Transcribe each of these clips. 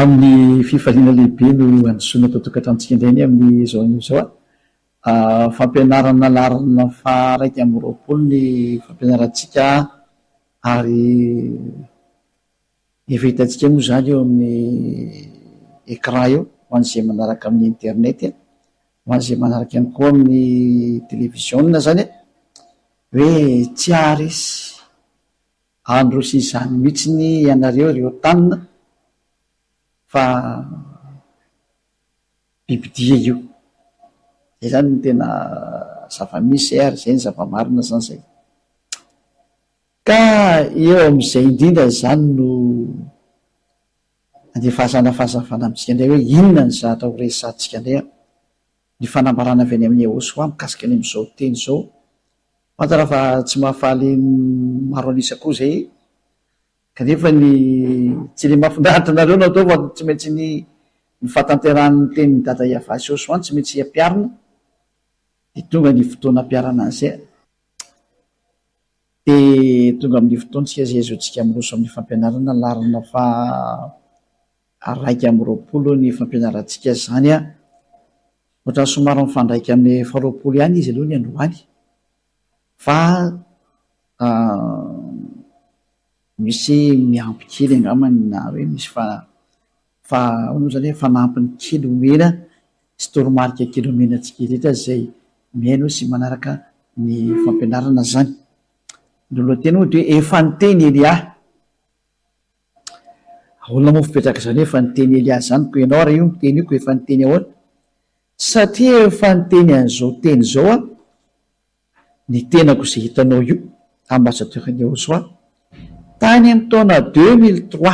Amin'ny fifaliana lehibe no handrosoana ato an-tokantranontsika indray anie amin'izao anio izao a. Fampianarana laharana faha-21 ny fampianarantsika ary efa hitantsika moa izany eo amin'ny écran eo ho an'izay manaraka amin'ny internet, ho an'izay manaraka ihany koa amin'ny televiziona izany hoe tsy haharesy Andro sy izany mihitsiny ianareo ry OTAN fa bibidia io. Zay zany no tena zava-misy ary zay ny zava-marina zany zay. Ka eo amin'izay indrindra izany no andefasana fahazavana amintsika indray hoe inona ny zavatra ho resahantsika indray an. Ny fanambarana avy any amin'i Yehosua mikasika ny amin'izao teny izao. Fantatra fa tsy mahafaly ny maro an'isa koa izay, kanefa ny tsy ilay mahafinaritra anareo no atao fa tsy maintsy ny ny fahatanterahan'ny tenin'i Dada Yavah sy Yehosua no tsy maintsy ampiharina, dia tonga ny fotoana ampiharana an'izay. Dia tonga amin'ny fotoantsika izay ahazoantsika miroso amin'ny fampianarana laharana faha 21 ny fampianarantsika izany an! Ohatran'ny somary mifandraika amin'ny faharoapolo ihany izy aloha ny androany fa misy miampy kely angambany na hoe misy fa fa ahoana moa izany hoe fanampiny kely omena sy toromarika kely omena antsika rehetra izay mihaino sy manaraka ny fampianarana izany. Ny lohateny moa dia hoe efa niteny Elia. Ahoana moa fipetraka izany hoe efa niteny Elia izany ko ianao ary io miteny io ko efa niteny ahoana? Satria efa niteny an'izao teny izao aho, ny tenako izay hitanao io, ambassadeur an'i Yehosua, tany amin'ny taona 2003,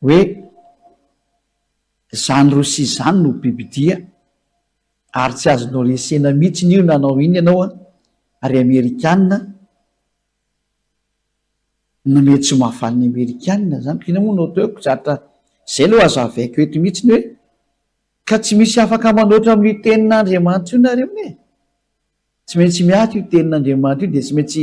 hoe izany Rosia izany no bibidia ary tsy azonao resena mihitsiny io na hanao inona ianao an, ary amerikana no mety tsy mahafaly ny amerikana zany, inona moa no ataoko zatra zay aloha azavaiko eto mihitsiny hoe ka tsy misy afaka manoatra amin'io tenin'Andriamanitra io nareo anie e! Tsy maintsy miato io tenin'Andriamanitra io dia tsy maintsy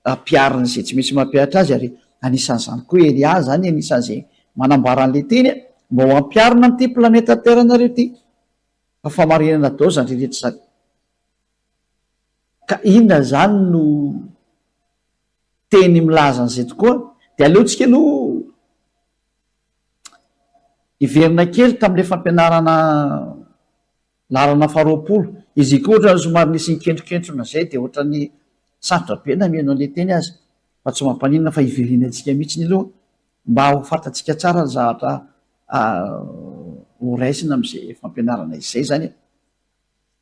ampiharina izay tsy maintsy mampihatra azy ary anisan'izany koa Elia izany anisan'izay manambara an'ilay teny mba ho ampiharina amin'ity planeta terre nareo ity. Fa famarinana daholo izany rehetra izany. Ka inona izany no teny milaza an'izay tokoa? Dia aleontsika aloha hiverina kely tamin'ilay fampianarana laharana faharoapolo. Izy io koa ohatran'ny somary nisy nikentrokentrona izay dia ohatran'ny sarotra be na mihaino an'ilay teny aza. Fa tsy mampaninona fa hiverenantsika mihitsy aloha mba ho fantatsika tsara ny zavatra ho raisina amin'izay fampianarana izay izany e.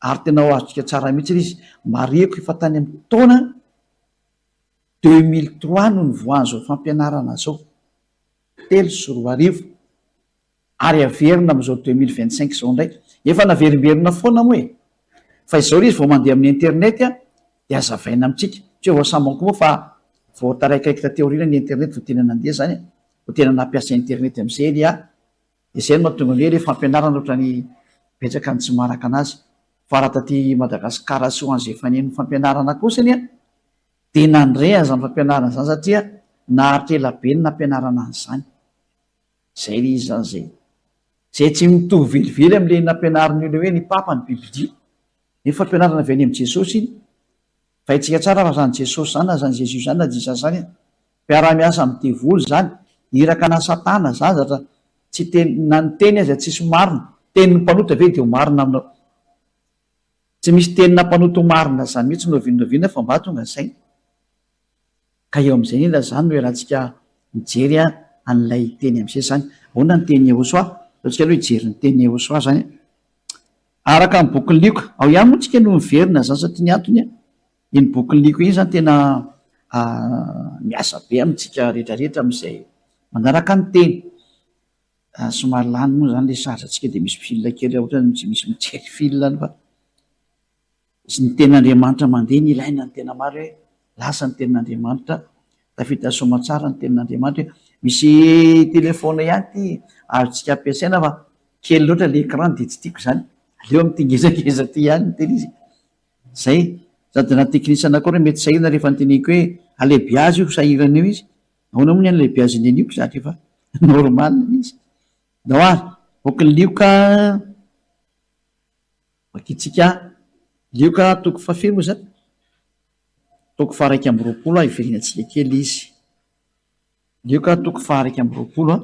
Ary tena ho azontsika tsara mihitsy ilay izy. Marihiko efa tany amin'ny taona 2003 no nivoahan'izao fampianarana izao, 2003. Ary averina amin'izao 2025 izao indray. Efa naverimberina foana moa e! Fa izao ilay izy vao mandeha amin'ny internet dia hazavaina amintsika. Tsy hoe vao sambany koa moa fa vao taraikaiky taty aoriana ny internet vao tena nandeha izany e! Vao tena nampiasa internet amin'izay Elia. Dia izay no mahatonga ny hoe ilay fampianarana ohatran'ny betsaka ny tsy maharaka anazy. Fa raha taty Madagasikara sy ho an'izay efa nihaino ny fampianarana kosa anie dia nandre an'izany fampianarana izany satria naharitra ela be ny nampianarana an'izany. Zay le izy zany zay. Zay tsy mitovy velively amle nampianarin'ny olona hoe ny papa ny bibidia. Nefa fampianarana avy any amin'i Jesosy iny. Fa haintsika tsara fa zany Jesosy zany na zany Jesus zany na Jesus zany an. Mpiara-miasa amin'ny devoly zany. Iraka ana satana zany zatra tsy teny na ny teny aza tsisy marina. Tenin'ny mpanota ve dia ho marina aminao. Tsy misy tenina mpanota ho marina zany mihitsy n'oviana n'oviana fa mba tonga saina. Ka eo amin'izay indrindra izany no iarahantsika mijery an'ilay teny amin'izay izany. Ahoana ny tenin'i Yehosua? Ataontsika aloha hijery ny tenin'i Yehosua izany. Araka ny bokin'i Lioka, ao ihany moa tsika no miverina izany satria ny antony, iny bokin'i Lioka iny izany tena miasa be amintsika rehetrarehetra amin'izay manaraka ny teny. Somary lany moa izany ilay sary antsika dia misy fil kely ohatran'ny tsy misy mijery fil any fa. Sy ny tenin'Andriamanitra mandeha ny ilaina ny tena marina hoe lasa ny tenin'Andriamanitra, tafita soamatsara ny tenin'Andriamanitra hoe misy telephone ihany ity azontsika ampiasaina fa kely loatra le écran dia tsy tiako izany, aleo amin'ity ngezangeza ity ihany ny tena izy. Zay, sady na teknisiana koa ary mety sahirana rehefa noteneniko hoe alebiazo io sahirana io izy. Ahoana moa ny halehibeazan'ny anio zatra efa normal izy. Ndao ary, bokin'i Lioka, vakintsika Lioka toko fahafiry moa izany? Toko faha-21 a, hiverenantsika kely izy. Lioka toko faha-21 a,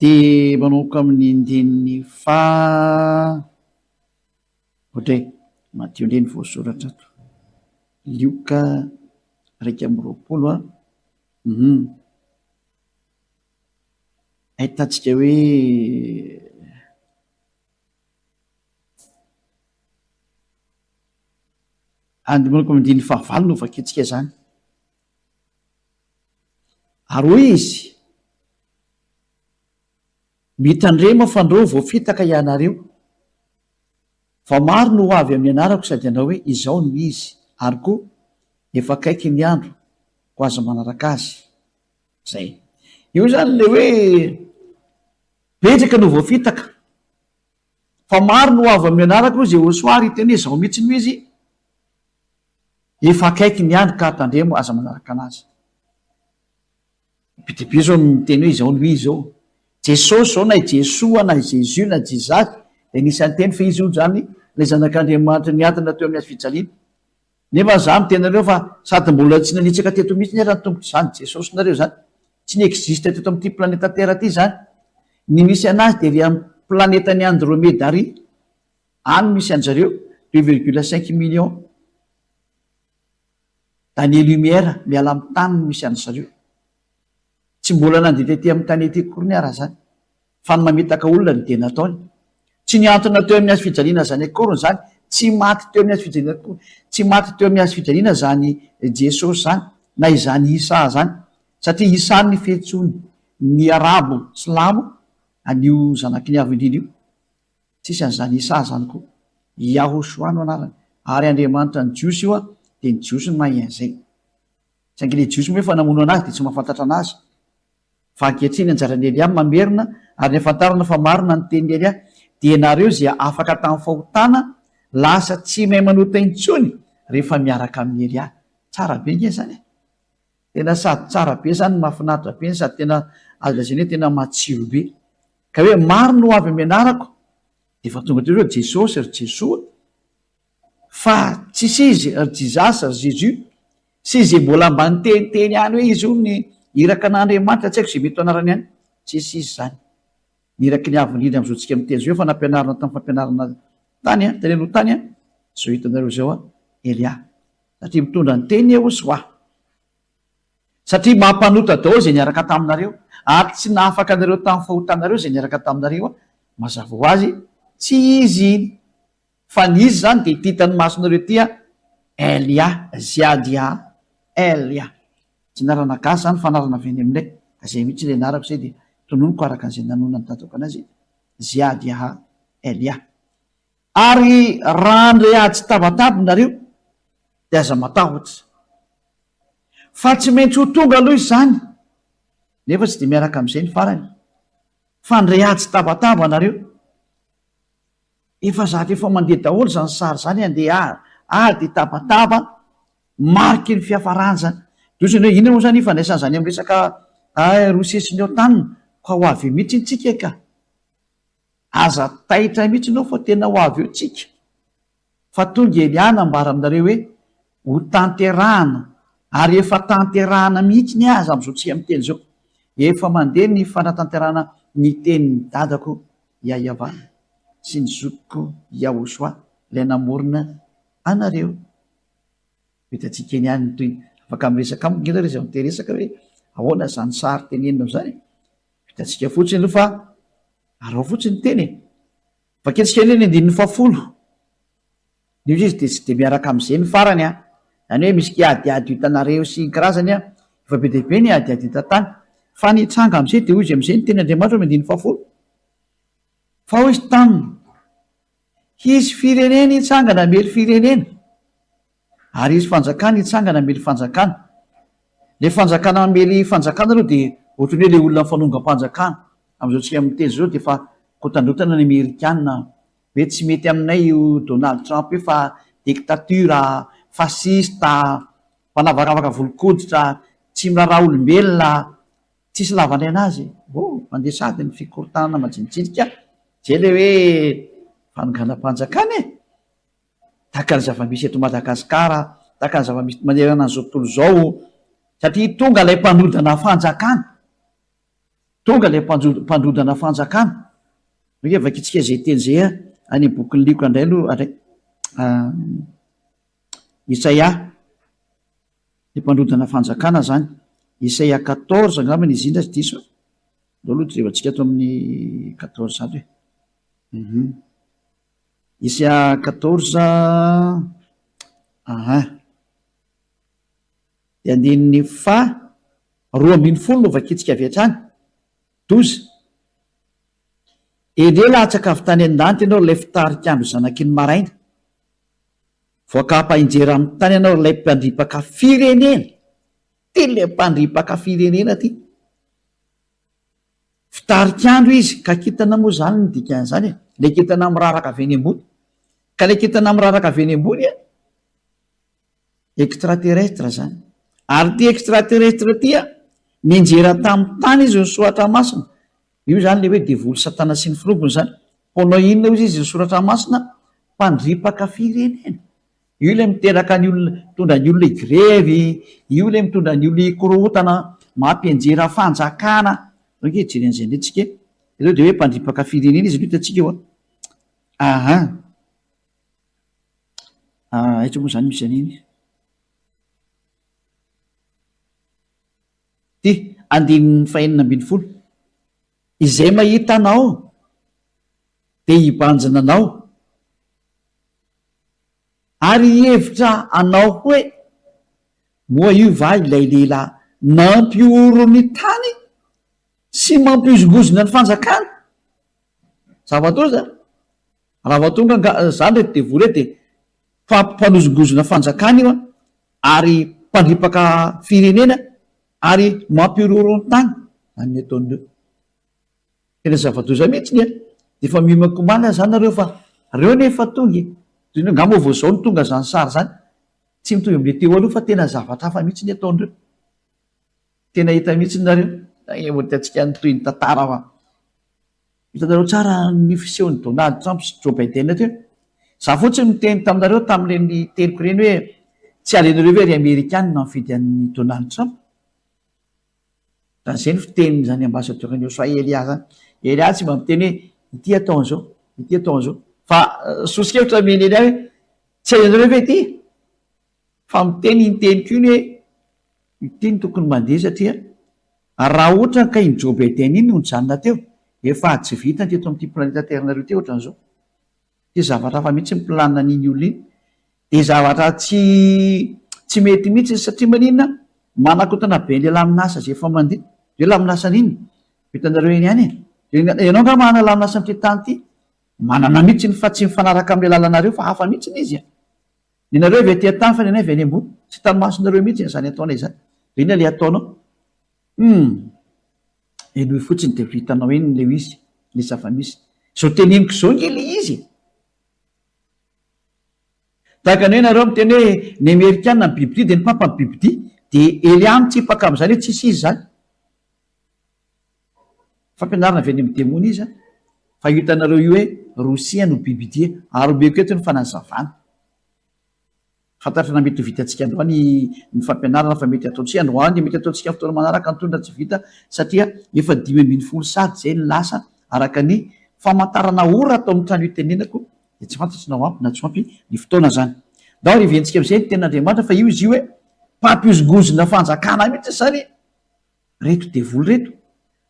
dia manomboka amin'ny andininy faha. Ohatray, Matio indray no voasoratra ato. Lioka 21 a. Hum. Ahitantsika hoe andininy andininy fahavalo no vakintsika izany. Ary hoy izy, Mitandrema fandrao voafitaka ianareo, fa maro no ho avy amin'ny anarako sady hanao hoe, Izao no izy, ary koa, Efa akaiky ny andro, koa aza manaraka azy. Izay. Io izany ilay hoe betsaka no voafitaka, fa maro no ho avy amin'ny anarako hoy Jehosoa ary hiteny hoe, Izao mihitsy no izy, efa akaiky ny andro ka tandremo aza manaraka anazy. Be dia be zao ny miteny hoe izao no izy izao. Jesosy izao na i Jesoa na i Jesus na Jesus dia anisan'ny teny fa izy hono izany ilay zanak'Andriamanitra niadina teo amin'ny hazo fijaliana. Nefa za miteny anareo fa sady mbola tsy nanitsaka teto mihitsy ary ny tompoko izany Jesosy nareo izany. Tsy ni-existe teto amin'ity planeta terre ity izany. Ny misy anazy dia ery amin'ny planetan'i Andromeda ary. Any misy anjareo, 2,5 millions. D'années lumière miala amin'ny tany no misy an-dry zareo. Tsy mbola nandeha tety amin'ny tany ety akoriny ara zany. Fa ny mamitaka olona no dia nataony. Tsy nihantona teo amin'ny hazo fijaliana zany akoriny zany. Tsy maty teo amin'ny hazo fijaliana akory. Tsy maty teo amin'ny hazo fijaliana zany Jesosy zany na izany Isa zany. Satria Isa ny fiantsoany ny arabo silamo an'io zanaky ny avo indrindra io. Tsisy an'izany Isa zany koa. Yahoshuah no anarany. Ary Andriamanitra ny Jiosy io dia ny Jiosy no mahay an'izay. Saingy ilay Jiosy moa efa namono an'azy dia tsy mahafantatra an'azy. Fa ankehitriny anjaran'i Elia ny mamerina ary ny ahafantarana fa marina ny tenin'i Elia dia ianareo izay afaka tamin'ny fahotana lasa tsy mahay manota intsony rehefa miaraka amin'i Elia. Tsara be nge izany e! Tena sady tsara be izany, mahafinaritra be sady tena azo lazaina hoe tena matsiro be. Ka hoe maro no ho avy amin'ny anarako, dia efa tonga teo izao Jesosy, ry Jesoa, fa tsisy izy, ry Jesus, ry Jésus, sy izay mbola mba niteniteny ihany hoe izy hono ny iraka an'Andriamanitra, tsy haiko izay mety ho anarany ihany, tsisy izy izany. Ny iraky ny Avo Indrindra amin'izao tsika miteny izao efa nampianarina tamin'ny fampianarana tany, tany aloha tany, izao hitanareo izao, Elia. Satria mitondra ny teny Yehosoa. Satria mampanota daholo izay niaraka taminareo, ary tsy nahafaka anareo tamin'ny fahotanareo izay niaraka taminareo aho, mazava ho azy, tsy izy iny. Fa ny izy izany dia ity hitan'ny masonareo ity an, Elia, Ziadia, Elia. Tsy anarana gasy izany fa anarana avy any aminay, ka izay mihitsy ilay anarako izay dia tononiko araka an'izay nanonan'ny dadako anazy, Ziadia, Elia. Ary raha handre ady sy tabataba nareo dia aza matahotra. Fa tsy maintsy ho tonga aloha izany, nefa tsy dia miaraka amin'izay ny farany. Fa handre ady sy tabataba nareo. Efa zatra efa mandeha daholo izany sary izany, handeha ady, tabataba, mariky ny fiafarany izany. Dia ohatrany hoe inona moa izany ifandraisan'izany amin'ny resaka Rosia sy ny OTAN? Ka ho avy eo mihitsy tsika ka. Aza taitra mihitsy ianao fa tena ho avy eo tsika. Fa tonga Elia hanambara aminareo hoe ho tanterahana ary efa tanterahana mihitsy ny aza amin'izao tsika miteny izao. Efa mandeha ny fanatanterahana ny tenin'ny dadako Yahyavan sy ny zokiko Yahoshuah ilay namorona anareo. Ho hitantsika eny ihany ny tohiny. Afaka miresaka amiko nge nareo izay mite-resaka hoe ahoana izany sary teneninao izany e. Vitantsika fotsiny aloha fa araho fotsiny ny teny e. Vakintsika anie ny andininy fahafolo. Ny izy dia tsy dia miaraka amin'izay ny farany an. Izany hoe misy kiadiady hitanareo sy ny karazany an. Efa be dia be ny adiady hita tany. Fa ny hitranga amin'izay dia hoy izy amin'izay ny teny Andriamanitra ao amin'ny andininy fahafolo. Fa hoy izy taminy, Hisy firenena hitsangana hamely firenena. Ary hisy fanjakana hitsangana hamely fanjakana. Ilay fanjakana mamely fanjakana aloha dia ohatran'ny hoe ilay olona mifanongam-panjakana. Amin'izao tsika miteny izao dia efa kotandrotana ny amerikana hoe tsy mety aminay io Donald Trump io fa dictature, fasciste, mpanavakavaka volon-koditra. tsy miraharaha olombelona, tsisy lavandraina azy. Oh, mandeha sady ny fikorontanana majinijinika, zay le hoe fanonganam-panjakana e! Tahaka ny zava-misy eto Madagasikara, tahaka ny zava-misy manerana an'izao tontolo izao, satria tonga ilay mpanodana fanjakana. Tonga ilay mpandrodana fanjakana. Ange vakintsika izay teny izay any amin'ny bokin'i Lioka indray aloha indray. Isaia, ilay mpandrodana fanjakana izany. Isaia quatorze angamba izy iny raha tsy diso aho. Andao aloha jerevantsika ato amin'ny quatorze ato e. Isaia quatorze, aha. Dia andininy faha 12 no vakintsika avy hatrany. 12. Endrey latsaka avy tany an-danitra ianao ry ilay fitarik'andro zanaky ny maraina. Voakapa injera amin'ny tany ianao ry ilay mpandripaka firenena. Ty ilay mpandripaka firenena ty. Fitarik'andro izy, ka kintana moa izany ny dikan'izany e. Ilay kintana miraraka avy eny ambony. Ka ilay kintana miraraka avy eny ambony a, Extraterrestre zany. Ary ity extraterrestre ity a, nianjera tamin'ny tany izy ny soratra masina. Io zany le hoe devoly satana sy ny filombony zany. Mpanao inona hozy izy ny soratra masina? Mpandripaka firenena. Io ilay miteraka ny olona, mitondra ny olona higrevy, io ilay mitondra ny olona hikorontana, mampianjera fanjakana. Ndao ange hijery an'izay indray tsika e. Ireo dia hoe mpandripaka firenena izy no hitantsika eo a. Aha. Aiza moa izany misy an'iny? Ity, andininy fahenina ambin'ny folo. Izay mahita anao dia hibanjina anao ary hihevitra anao hoe, Moa io va ilay lehilahy nampihoro ny tany sy mampihozongozona ny fanjakana? Zava-doza! Raha vao tonga nga zany reto devoly reto dia mpanozongozona fanjakana io an, ary mpandripaka firenena ary mampihorohoro ny tany, zany ny ataon'ireo. Tena zava-doza mihitsy an, dia efa miomankomana zany nareo fa reo anie efa tonga e, toy ny hoe nga moa vao zao no tonga zany sary zany, tsy mitovy amle teo aloha fa tena zavatra hafa mihitsy ny ataon'ireo. Tena hita mihitsy nareo, hitantsika ny tohin'ny tantara fa. Hitanareo tsara ny fisehon'i Donald Trump sy Joe Biden teo? Za fotsiny niteny taminareo tamin'ireny teniko ireny hoe tsy alenareo ve ry Amerikana mifidy an'i Donald Trump? Ohatran'izay ny fitenin'izany ambassadeur-n'i Joshua Elia zany. Elia tsy mba miteny hoe ity atao an'izao, ity atao an'izao. Fa soso-kevitra omen'i Elia hoe tsy alenareo ve ity? Fa miteny iny teniko iny hoe ity no tokony mandeha satria raha ohatra ka iny Joe Biden iny no nijanona teo, efa tsy vitany teto amin'ity planeta Terre-nareo ity ohatran'izao. Tsy zavatra hafa mihitsy ny planina an'iny olona iny. Dia zavatra tsy tsy mety mihitsy satria maninona? Manakotana be an'ilay lamin'asa izay efa mandeha. Hoe lamin'asa an'inona? Hitanareo eny ihany e. Ianao angaha manana lamin'asa amin'ity tany ity? Manana mihitsy fa tsy mifanaraka amin'ilay lalanareo fa hafa mihitsy izy a. Ny anareo avy aty an-tany fa ny anay avy any ambony. Tsy hitan'ny masonareo mihitsy izany ataonay izany. Dia inona ilay ataonao? Hum. Henoy fotsiny dia ho hitanao eny ilay izy, ilay zava-misy. Izao teneniko izao ange ilay izy e. Tahaka ny hoe nareo miteny hoe ny Amerikana ny bibidia dia ny Papa ny bibidia. Dia Elia mitsipaka amin'izany hoe tsisy izy izany. Fampianarana avy any amin'ny demony izy an! Fa io hitanareo io hoe Rosia no bibidia ary omeko eto ny fanazavana. Fantatro na mety ho vitantsika androany ny fampianarana fa mety ataontsika androany, mety ataontsika amin'ny fotoana manaraka ny tondra tsy vita satria efa 15 sady izay ny lasa araka ny famantarana ora ato amin'ny trano itenenako dia tsy fantatro na ho ampy na tsy ho ampy ny fotoana izany. Ndao reventsika amin'izay ny tenin'Andriamanitra fa io izy io hoe mpampihozongozona fanjakana mihitsy izany. Reto devoly reto.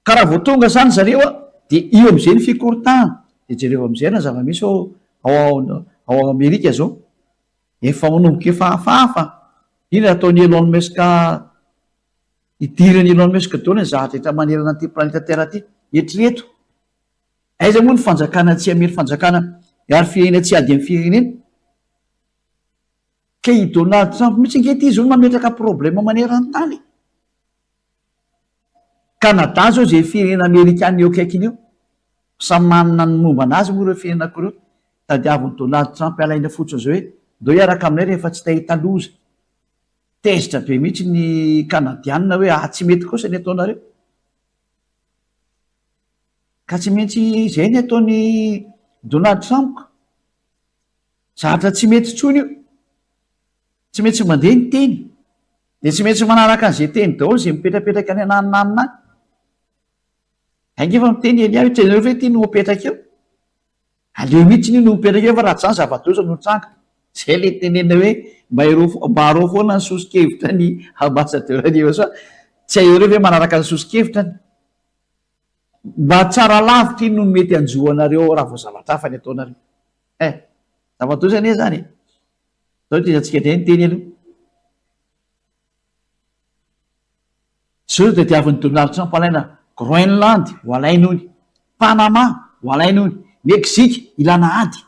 Ka raha vao tonga zany zareo a, dia io amizay ny fikorontanana. Dia jereo amizay ny zava-misy ao ao ao Amerika zao. Efa manomboka efa hafahafa. Inona ataon'i Elon Musk idiran'i Elon Musk daholo ny zavatra rehetra manerana an'ity planeta Terre ity. Eritrereto. Aiza moa ny fanjakana tsy hamely fanjakana ary firenena tsy hiady amin'ny firenena? Ka i Donald Trump mihitsy ange ity izao no mametraka problème maneran-tany e! Canada zao izay firenena amerikana eo akaikiny eo, samy manana ny momba anazy moa ireo firenena ankoa ireo, tadiavin'i Donald Trump alaina fotsiny izao hoe ndao hiaraka aminay rehefa tsy te hahita loza. Tezitra be mihitsy ny Kanadianina hoe ah tsy mety kosa ny ataonareo. Ka tsy maintsy izay ny ataon'i Donald Trump. Zavatra tsy mety intsony io. Tsy maintsy mandeha ny teny. Dia tsy maintsy manaraka an'izay teny daholo izay mipetrapetraka any ananonanona any. Ainga efa miteny Elia hoe tenareo ve ity no mipetraka eo? Aleo mihitsy io no mipetraka eo fa raha tsy izany zava-doza no hitranga. Izay ilay tenenina hoe mba ireo mba arao foana ny soso-kevitra ny ambassadeur ny USA. Tsy hainareo ve manaraka ny soso-kevitrany? Mba tsara lavitra iny noho ny mety hanjo anareo raha vao zavatra hafa ny ataonareo. Eh! Zava-doza anie izany e! Zao tohizantsika indray ny teny aloha. Zao no tadiavin'i Donald Trump alaina, Groenland ho alainy hono, Panama ho alainy hono, Mexique ilana ady.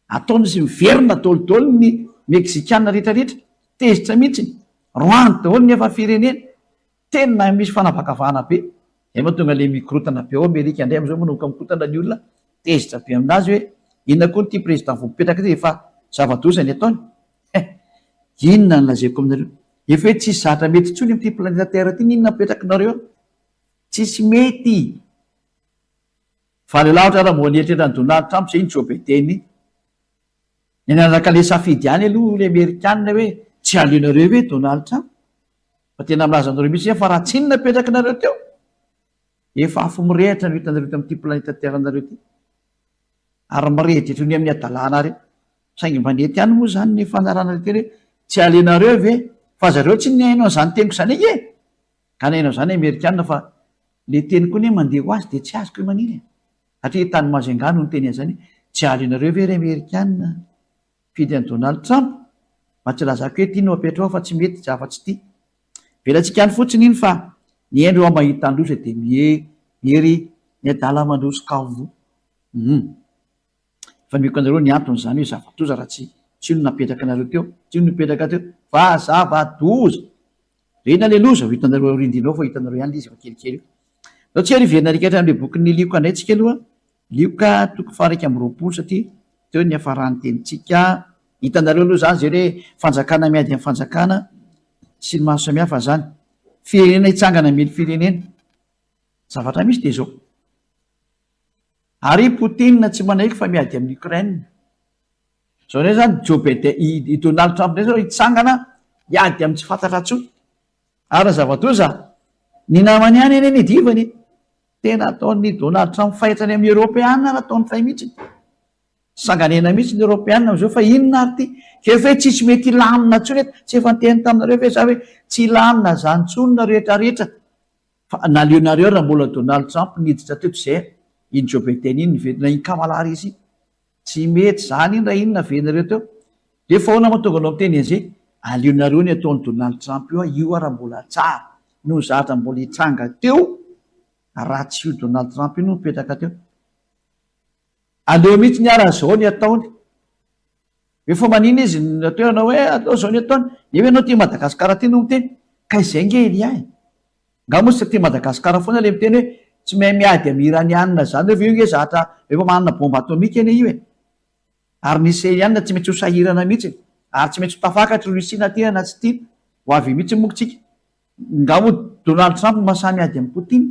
Ataony sy miverina daholo ny Mexikana rehetra rehetra, tezitra mihitsy, roahiny daholo ny hafa firenena. Tena misy fanavakavahana be. Zay mahatonga le mikorotana be ao Amerika indray amizao manomboka mikorotana ny olona, tezitra be aminazy hoe inona koa ity président vao mipetraka ity efa zava-doza ny ataony. Eh! Inona no lazaiko aminareo? Efa hoe tsisy zavatra mety intsony amin'ity planeta terre ity n'inona apetrakinareo eo. Tsisy mety! Faly lahatra raha mbola nieritreritra an'i Donald Trump zay iny Joe Biden iny. Ny nanaraka le safidy ihany aloha ry amerikanina hoe tsy aleonareo ve Donald Trump? Fa tena milaza anareo mihitsy aho fa raha tsy iny napetrakinareo teo, efa afo mirehitra no hitanareo eto amin'ity planeta terre nareo ity. Ary mirehidrehitra eo ny amin'ny hadalanareo. Saingy mba nety ihany moa izany ny fanarahana ilay teny hoe tsy alenareo ve? Fa zareo tsy nihaino an'izany teniko izany ange e! Ka nihaino an'izany amerikana fa le teny koa anie mandeha ho azy dia tsy azoko hoe manina e! Satria tany Majunga no niteny an'izany hoe tsy alenareo ve ry amerikana fidy an'i Donald Trump? Mba tsy lazako hoe ity no apetraho fa tsy mety afa-tsy ity. Avelantsika any fotsiny iny fa ny hendry hoa mahita ny loza dia miery ny adala mandroso kaovo. Hum. Efa nomeko anareo ny antony izany hoe zava-doza raha tsy tsy io no napetraka anareo teo, tsy io no nipetraka teo fa zava-doza. Re inona ilay loza? Ho hitanareo aoriandriana ao fa ho hitanareo ihany ilay izy efa kelikely eo. Ndao tsika hiverina arika hatrany amin'ilay bokin'ny Lioka indray tsika aloha. Lioka toko faha 21 satria teo ny niafaran'ny tenintsika. Hitanareo aloha izany izay hoe fanjakana miady amin'ny fanjakana sy ny maro samihafa izany. Firenena hitsangana hamely firenena. Zavatra misy dia izao. Ary i Poutine tsy manaiky fa miady amin'i Ukraine. Izao indray izany Joe Biden, i Donald Trump indray izao hitsangana hiady amin'ny tsy fantatra intsony. Ary ny zava-doza, ny namany ihany anie ny idivany e. Tena ataon'i Donald Trump fay hatrany amin'ny Eoropeana ary ataony fay mihitsy. Sanganehana mihitsy ny Eoropeana amin'izao fa inona ary ity? Ka efa hoe tsisy mety hilamina intsony eto. Tsy efa niteny taminareo ve za hoe tsy hilamina izany intsony nareo rehetra rehetra. Fa naleonareo raha mbola Donald Trump niditra teto zay iny Joe Biden iny niverina iny Kamala Harris iny. Tsy mety zany iny raha iny navelinareo teo. Nefa ahoana moa tonga anao miteny an'izay? Aleonareo ny ataon'i Donald Trump io a, io ara mbola tsara noho ny zavatra mbola hitranga teo raha tsy io Donald Trump io no nipetraka teo. Aleo mihitsy ny ara zao ny ataony. Efa manina izy no atao ianao hoe aleo zao ny ataony. Nefa ianao aty Madagascar aty no miteny. Ka izay nge Elia e. Nga moa tsy aty Madagascar foana le miteny hoe tsy mahay miady amin'ny Iraniana zany reo ve io nge zatra efa manana bombe atomique anie io e. Ary ny Syriana tsy maintsy ho sahirana mihitsy e. Ary tsy maintsy ho tafakatra i Russie na tiana na tsy tiana. Ho avy eo mihitsy moa tsika. Nga moa Donald Trump mahasahy miady amin'i Poutine.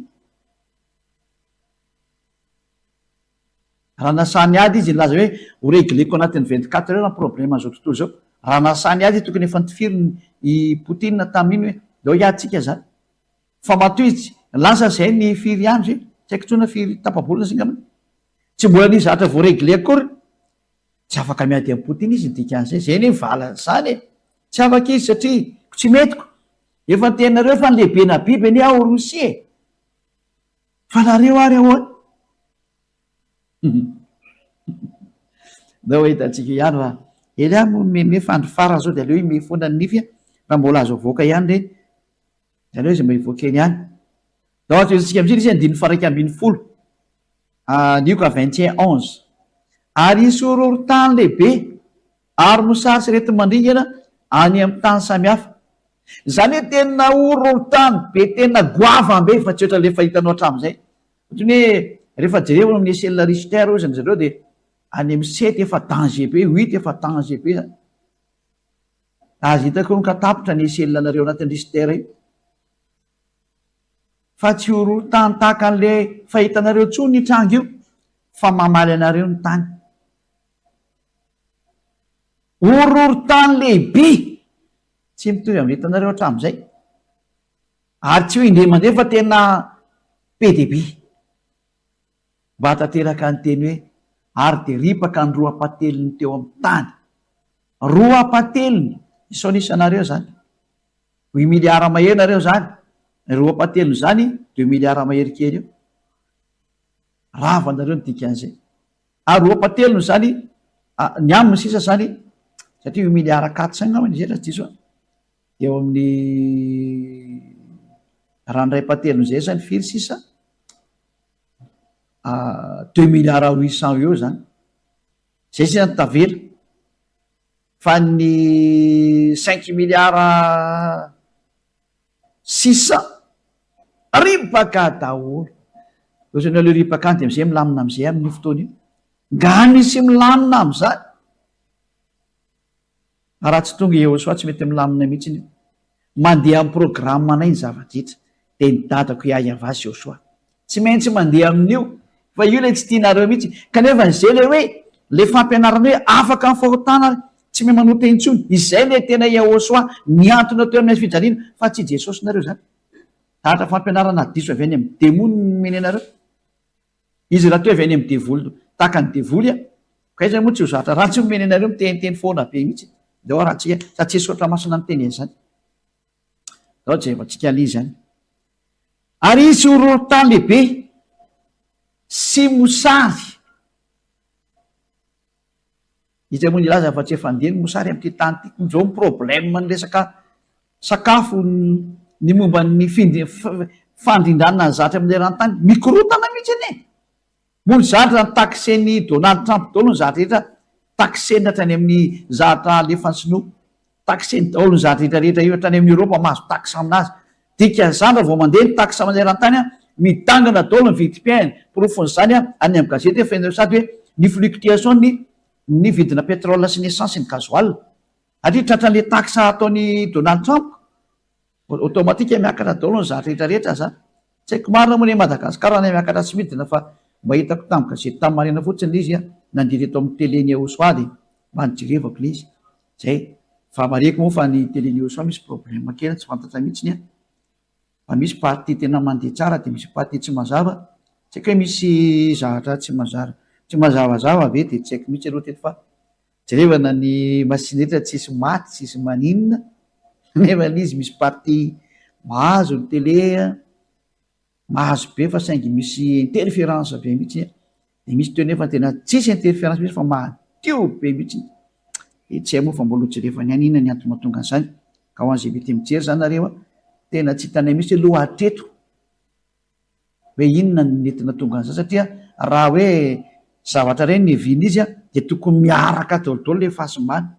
Raha nasaha niady izy nilaza hoe ho regleko anatin'ny 24 heures ny problème an'izao tontolo izao. Raha nasaha niady izy tokony efa nitifiriny i Poutine tamin'iny hoe ndao hiady tsika zany. Fa matoa izy lasa zay ny firy andro zay, tsy haiko intsony na firy tapa-bolana zay angambany. Tsy mbola nisy zavatra voa-regle akory. Tsy afaka miady amin'i Poutine izy ny dikan'izay. Zay anie ny valin'izany e. Tsy afaka izy satria tsy mety ko. Efa niteninareo fa ny lehibena biby anie ao Rosia e. Fa nareo ary ahoana? Ndao hitantsika ihany fa Elia moa meme fa andro farany zao dia aleo hime foana ny nify raha mbola azo avoaka ihany ireny. Dia aleo izy mba hivoaka eny ihany. Ndao atohizantsika amin'izay izy andininy faha 11. Lioka 21 11. Ary hisy horohorontany lehibe ary mosary sy areti-mandringana any amin'ny tany samihafa. Izany hoe tena horohorontany be tena goavam-be fa tsy ohatran'ilay efa hitanao hatramin'izay. Ohatran'ny hoe rehefa jerena amin'ny échelle Richter hozy ry zareo dia any amin'ny sept efa danger be, huit efa danger be izany. Aza hitako eo ka tapitra ny échelle nareo anatin'ny richter io. Fa tsy horohorontany tahaka an'ilay fahitanareo intsony io tranga io fa mamaly anareo ny tany. Horohorontany lehibe tsy mitovy amin'ny hitanareo hatramin'izay. Ary tsy hoe indray mandeha fa tena be dia be. Mba hahatanteraka ny teny hoe, Ary dia ripaka ny roa ampahatelony teo amin'ny tany. Roa ampahatelony! Isao ny isanareo izany. Huit milliards mahery nareo izany. Ny roa ampahatelony izany, deux milliards mahery kely eo. Rava nareo ny dikan'izay. Ary roa ampahatelony izany, ny aminy sisa izany, satria huit milliards quatre cents angamba izy raha tsy diso aho. Eo amin'ny raha ny iray ampahatelony izay izany firy sisa? Deux milliards huit cents eo izany. Izay sisa no tavela. Fa ny cinq milliards sisa ripaka daholo. Ohatrany hoe aleo ripaka any dia amizay milamina amizay amin'io fotoana io. Nga misy milamina amizany? Raha tsy tonga i Yehosua tsy mety milamina mihitsy io. Mandeha amin'ny programme anay ny zava-drehetra. Dia ny dadako Yahyav sy Yehosua. Tsy maintsy mandeha amin'io. Fa io ilay tsy tianareo mihitsy. Kanefa izay ilay hoe, ilay fampianarana hoe afaka amin'ny fahotana ary tsy mahay manota intsony. Izay ilay tena Yahosua nihantona teo amin'ny hazo fijaliana. Fa tsy Jesosy nareo izany. Tahatra fampianarana diso avy any amin'ny demony no nomeny anareo. Izy rahateo avy any amin'ny devoly tahaka ny devoly a! Ka aiza moa tsy ho zatra ratsy omeny anareo miteniteny foana be mihitsy. Ndao arahantsika sady tsisy soratra masina miteny an'izany. Ndao jerevantsika aloha izany. Ary hisy horohorontany lehibe sy mosary. Iza moa nilaza fa tsy efa handeha ny mosary amin'ity tany ity? Izao ny problème ny resaka sakafo, ny momba ny fandrindrana ny zatra amin'ny eran-tany. Mikorontana mihitsy anie e! Moa ny zatra ny taxer-n'i Donald Trump daholo ny zatra rehetra, taxer-ny hatrany amin'ny zatra alefan'ny sinoa, taxer-ny daholo ny zatra rehetra rehetra io hatrany amin'ny Europe mahazo taxe aminazy. Dikan'izany raha vao mandeha ny taxe maneran-tany midangana daholo ny vidim-piainana. Porofon'izany any amin'ny gazety efa henoy sady hoe ny fluctuation ny ny vidina pétrole sy ny essence sy ny gasoil. Satria tratran'ilay taxe ataon'i Donald Trump, automatique miakatra daholo ny zavatra rehetra rehetra zany. Tsy haiko marina moa ny Madagascar na miakatra sy midina fa mba hitako tamin'ny gazety tamin'ny maraina fotsiny ilay izy nandeha teto amin'ny télé ny Ehosoa dia mba nijerevako ilay izy. Zay. Fa marihiko moa fa ny télé ny Ehosoa misy problème kely tsy fantatra mihitsy an. Fa misy partie tena mandeha tsara dia misy partie tsy mazava. Tsy haiko hoe misy zavatra tsy mazava tsy mazavazava ve dia tsy haiko mihitsy aloha teto fa jerevana ny machine rehetra tsisy maty tsisy maninona nefa ilay izy misy partie mahazo ny télé an, mahazo be fa saingy misy interference be mihitsy dia misy teo nefa tena tsisy interference mihitsy fa madio be mihitsy dia tsy hay moa fa mbola ho jerevana ihany inona ny antony mahatonga an'izany ka ho an'izay mety mijery izany nareo a tena tsy hitanay mihitsy aloha hatreto hoe inona ny mety nahatonga an'izany satria raha hoe zavatra ireny ny hevian'izy a dia tokony miaraka daholo daholo ilay fahasimbana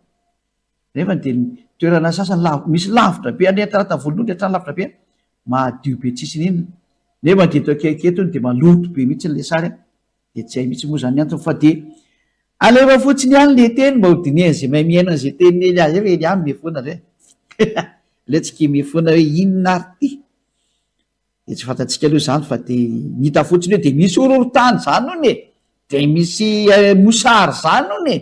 Nefa dia ny toerana sasany lav- misy lavitra be any Talata Volonondry hatrany lavitra be, madio be tsisy n'inona. Nefa dia eto akaiky eto dia maloto be mihitsy ilay sary an, dia tsy hay mihitsy moa izany ny antony fa dia alefa fotsiny ihany ilay teny mba ho dinihan'izay mahay mihaino an'izay tenin'i Elia izay fa Elia mifoana indray. Aleo tsika mifoana hoe inona ary ity? Dia tsy fantatsika aloha izany fa dia ny hita fotsiny hoe dia misy horohorontany izany hono e! Dia misy mosary izany hono e!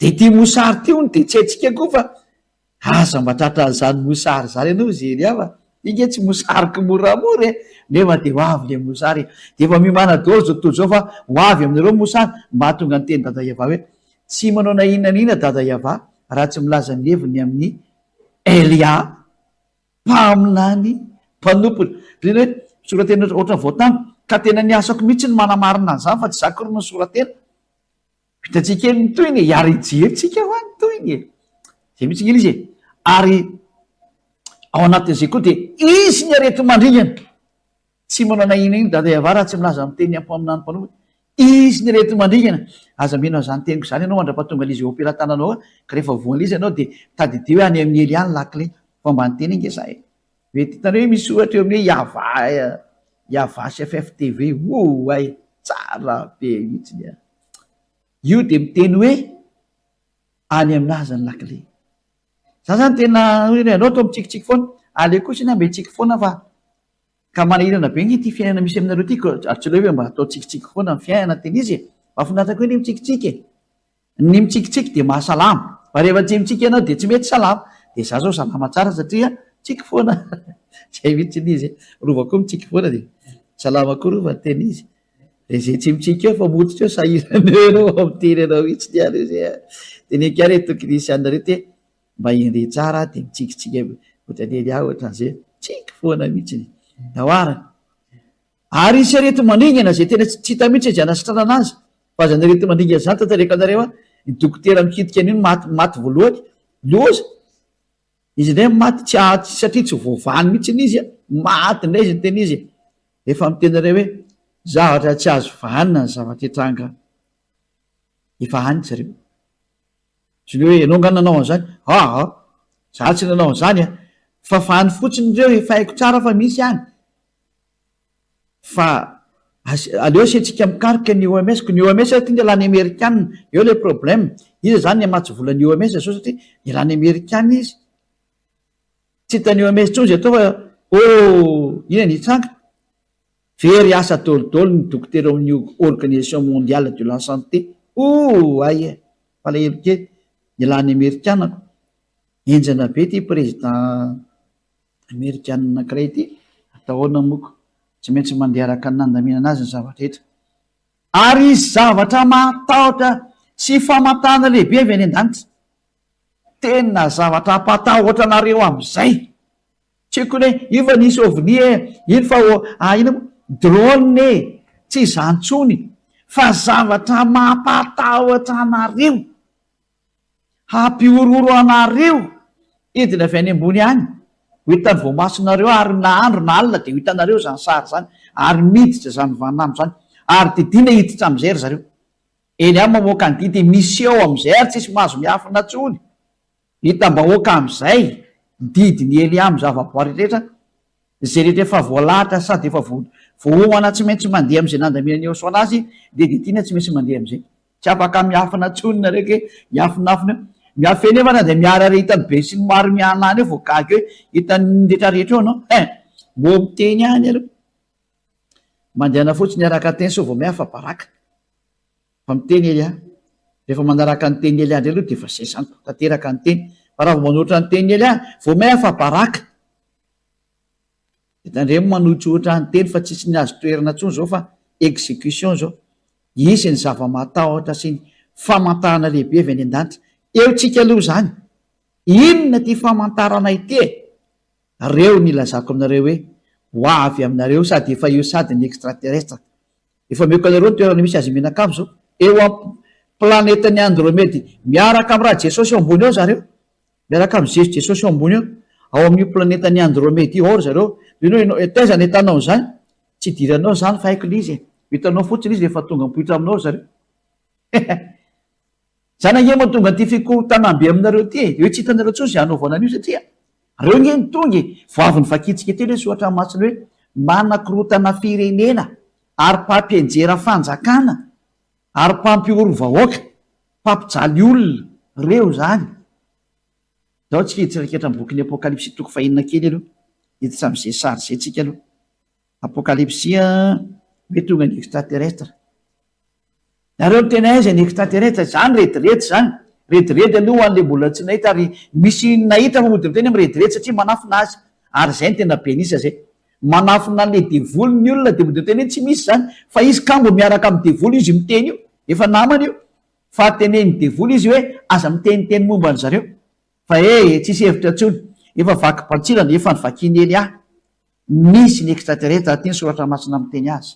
Dia ity mosary ity hono dia tsy haintsika koa fa aza mba tratran'izany mosary izany ianao ry Zelia fa ity nge tsy mosary kimoramora e! Nefa dia ho avy ilay mosary e! Dia efa miomàna daholo izao tontolo izao fa ho avy aminareo ny mosary mba hahatonga ny tenin'i Dada Yavah hoe tsy manao na inona na inona Dada Yavah raha tsy milaza ny heviny amin'ny Elia mpaminany mpanompony. Zany hoe misoratena ohatran'ny voatango ka tena ny asako mihitsy no manamarina an'izany fa tsy izaho akory no nisoratena. Hitantsika eny ny tohiny e, ary hijerintsika hoa ny tohiny e. Izay mihitsy ange ilay izy e. Ary ao anatin'izay koa dia hisy ny areti-mandringana. Tsy manao na inona inona Dada Yavah raha tsy milaza amin'ny teny ampaminany mpanompo. Hisy ny areti-mandringana. Aza mino an'izany teniko izany ianao mandra-pahatonga an'izy eo am-pelatananao eo. Ka rehefa voan'ilay izy ianao dia tadidio hoe any amin'i Elia ny lakile. Fa mba niteny ange za e. Mety hitanareo hoe misy ohatra eo amin'ny hoe Yavah, Yavah sy FFTV. Oay! Tsara be mihitsy ny ahy. Io dia miteny hoe any aminazy ny lakile. Za zany tena hoe ianao toa mitsikitsiky foana, aleo kosa anie mba hitsiky foana fa ka manahirana be nge ity fiainana misy aminareo ity ka ary tsy aleo ve mba atao tsikitsiky foana ny fiainana tena izy e! Mahafinaritra koa anie mitsikitsiky e! Ny mitsikitsiky dia mahasalama, fa rehefa tsy mitsiky ianao dia tsy mety salama. Dia za zao salama tsara satria mitsiky foana. Zay mihitsy ny izy e. Rova koa mitsiky foana dia salama koa Rova ny tena izy. Dia zay tsy mitsiky eo fa mototra eo sahirana eo ianao vao miteny anao mihitsy ny ary zay a. Teneniko ihany hoe tokony hisy anareo te mba hendre tsara dia mitsikitsiky ohatran'ny Elia ohatran'izay. Mitsiky foana mihitsy. Tahoarana. Ary hisy areti-mandringana izay tena tsy hita mihitsy izay hanasitranana azy. Fa izany areti-mandringana izany tantareko anareo an, ny dokotera mikitika an'io no maty maty voalohany. Loza! Izy indray maty tsy satria tsy voavahany mihitsy izy an, maty indray izy ny tena izy. Efa miteny anareo hoe zavatra tsy azo vahanina ny zavatra hitranga efa any zareo. Tsy ny hoe ianao nga nanao an'izany, aa za tsy nanao an'izany an, fa fahany fotsiny ireo efa haiko tsara fa misy any. Fa aleo asiantsika mikaroka ny OMS, ko ny OMS aty ny alany amerikana, eo le problème, iza zany ny hamatsy vola ny OMS zao satria ny alany amerikana izy, tsy hitan'ny OMS intsony zay atao fa oh inona ny hitranga, very asa dôlidôly ny dokotera ao amin'ny organisation mondiale de la santé, oh hay e, malahelo kely, ny alany amerikana ko, henjana be ty président. Amerikana anankiray ity, atao ahoana moa ko? Tsy maintsy mandeha araka ny nandaminana azy ny zava-drehetra. Ary hisy zavatra mahatahotra sy famantarana lehibe avy any an-danitra. Tena zavatra hampatahotra anareo amin'izay. Tsy haiko ny hoe io fa nisy ovni e, iny fa ah inona moa? Drone e, tsy izany intsony fa zavatra mampatahotra anareo. Hampihorohoro anareo hidina avy any ambony any, ho hitan'ny voamasonareo ary na andro na alina dia ho hitanareo izany sary izany, ary miditra izany vaninandro izany, ary didiana hiditra amin'izay ry zareo. Eny aho mamoaka ny didy miseho amin'izay ary tsisy mahazo miafina intsony. Hitam-bahoaka amin'izay ny didin'i Elia amin'ny zavaboary rehetra, izay rehetra efa voalahatra sady efa voaomana tsy maintsy mandeha amin'izay nandaminan'i Yehosua azy dia didiana tsy maintsy mandeha amin'izay. Tsy afaka miafina intsony nareo ke, hiafinafina eo. Miafena eo fa na dia miara re hitan'ny be sy ny maro mianany eo vao gaga eo hitan'ny rehetra rehetra eo anao hein! Mbô miteny ihany aloha. Mandehana fotsiny araka teny sao vao miha afa-baraka. Fa miteny Elia. Rehefa manaraka ny tenin'i Elia indray aloha dia efa zay zany, tanteraka ny teny. Fa raha vao manohitra ny tenin'i Elia, vao miha afa-baraka. Dia tandremo manohitsohitra ny teny fa tsisy ny azo toherina intsony izao fa execution izao. Hisy ny zava-mahatahotra sy ny famantarana lehibe avy any an-danitra. Eo tsika aloha izany. Inona ity famantarana ity e? Reo ny ilazako aminareo hoe ho avy aminareo sady efa eo sady ny extraterrestre. Efa omeko anareo ny toerana misy azy mianakavy izao. Eo am planetan'i Andromede miaraka amin'ny Rajesosy eo ambony eo zareo. Miaraka amin'i Zezo Jesosy eo ambony eo, ao amin'io planetan'i Andromeda io, ao ry zareo. Dia ianao, ianao, taiza no ahitanao an'izany? Tsy idiranao izany fa haiko ilay izy e. Hitanao fotsiny izy rehefa tonga mipoitra aminao ry zareo. Izany ange mahatonga an'ity fikorontanam-be aminareo ity e. Hoe tsy hitanareo intsony izay hanaovana an'io satria ireo ange no tonga e. Vao avy novakintsika teo ilay soratra masina hoe manakorontana firenena ary mpampianjera fanjakana ary mpampihoro vahoaka. Mpampijaly olona reo zany. Zao tsika hiditra hiketra am bokin'ny apokalypsy toko fahenina kely aloha. Hiditra am'ze sary zay tsika aloha. Apokalypsy hoe tonga ny extraterrestre. Nareo miteny aiza ny extraterrestre? Zany rediredy zany. Rediredy aloha ho an'le mbola tsy nahita ary misy nahita fa mody miteny hoe mirediredy satria manafina azy. Ary zay no tena be an'isa zay. Manafina an'le devoly ny olona de mody miteny hoe tsy misy zany fa izy kamo miaraka amin'ny devoly izy miteny io. Efa namana io. Fa tenenin'ny devoly izy hoe aza miteniteny momba an'zareo. Fa ee, tsisy hevitra intsony. Efa vaky bantsilana, efa novakian'i Elia. Misy ny extraterrestre aty ny soratra masina miteny azy.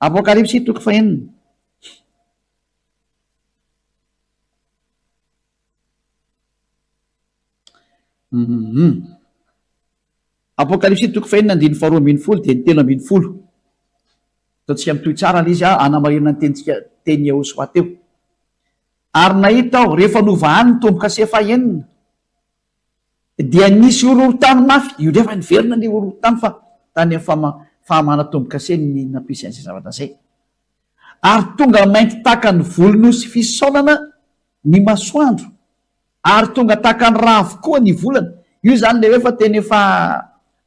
Apokalypsy toko fahenina. Hum. Apokalypsy toko fahenina andininy faharoa ambinifolo dia ny 13. Ataontsika mitohy tsara ilay izy hanamarihana ny tenintsika tenin'i Yehosua teo. Ary nahita aho, rehefa novahany ny tombo-kase fahenina, dia nisy horohorontany mafy, io indray fa niverina ilay horohorontany fa tany amin'ny fama, fahamahana tombo-kase ny nampisy an'izay zavatra izay. Ary tonga mainty tahaka ny volon'osy fisaonana ny masoandro. Ary tonga tahaka ny rà avokoa ny volana. Io izany ilay hoe fa tena efa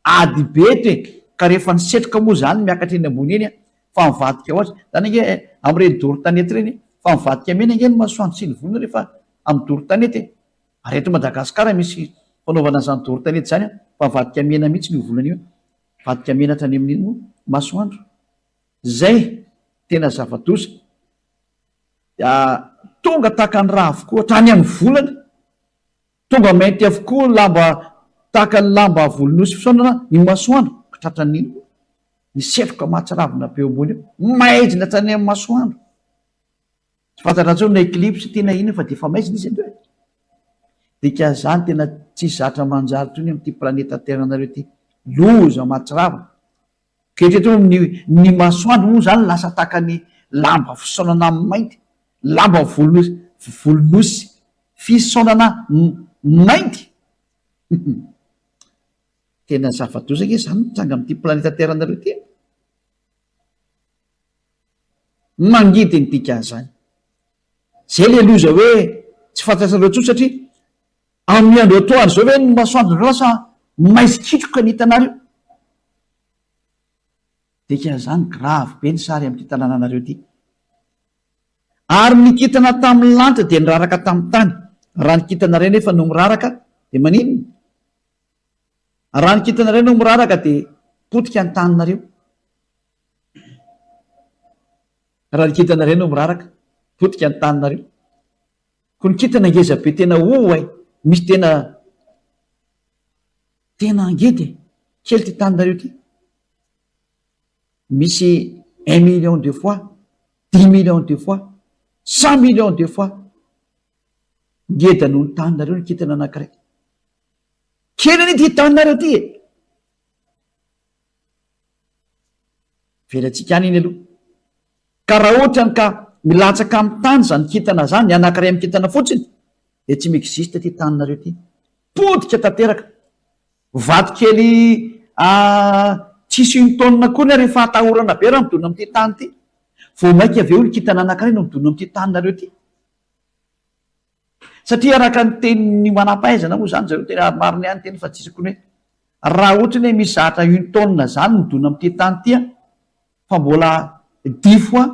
ady be eto e! Ka rehefa ny setroka moa izany miakatra eny ambony eny fa mivadika ho azy. Izany ange amin'ireny doro tanety ireny fa mivadika mena ange ny masoandro sy ny volana rehefa amin'ny doro tanety e! Ary eto Madagasikara misy fanaovana an'izany doro tanety izany fa mivadika mena mihitsy io volana io. Mivadika mena hatrany amin'ny masoandro. Izay tena zava-doza. Dia tonga tahaka ny rà avokoa hatrany amin'ny volana. Tonga mainty avokoa ny lamba tahaka ny lamba volon'osy fisaonana ny masoandro ka tratran'ny inona? Ny setroka mahatsiravina be eo ambony eo. Maizina hatrany amin'ny masoandro. Tsy fantatra intsony na eclipse ity na inona fa dia efa maizina izy aloha e. Dikan'izany tena tsisy zatra manjary intsony amin'ity planeta Terre-nareo ity. Loza mahatsiravina. Ankehitriny moa ny ny masoandro moa izany lasa tahaka ny lamba fisaonana mainty, lamba volon'osy volon'osy fisaonana mainty. Tena zava-doza ange izany mitranga amin'ity planeta Terre-nareo ity e. Mangidy ny dikan'izany. Izay ilay loza hoe tsy fantatrareo intsony satria amin'ny andro atoandro izao ve ny masoandro indray lasa maizikitroka ny hitanareo? Dikan'izany grave be ny sary amin'ity tanànanareo ity. Ary ny kintana tamin'ny lanitra dia niraraka tamin'ny tany. Raha ny kintana iray nefa no miraraka dia maninona? Raha ny kintana iray no miraraka dia potika ny taninareo. Raha ny kintana iray no miraraka, potika ny taninareo. Koa ny kintana ngeza be tena oay, misy tena tena angeda e, kely ity taninareo ity. Misy un million de fois, dix millions de fois, cent millions de fois ngeda noho ny taninareo ny kintana anankiray. Kely anie ity taninareo ity e! Avelantsika any iny aloha. Ka raha ohatra ny ka milatsaka amin'ny tany izany kintana izany, ny anankiray amin'ny kintana fotsiny, dia tsy mi-existe ity taninareo ity. Potika tanteraka. Vato kely tsisy une tonne akory ary efa atahorana be raha midona amin'ity tany ity. Vao mainka avy eo ny kintana anankiray no midona amin'ity taninareo ity. Satria araka ny tenin'ny manampahaizana moa izany zareo tena marina ihany teny fa tsisy akory hoe raha ohatra ny hoe misy zatra une tonne zany midona amin'ity tany ity an, fa mbola dix fois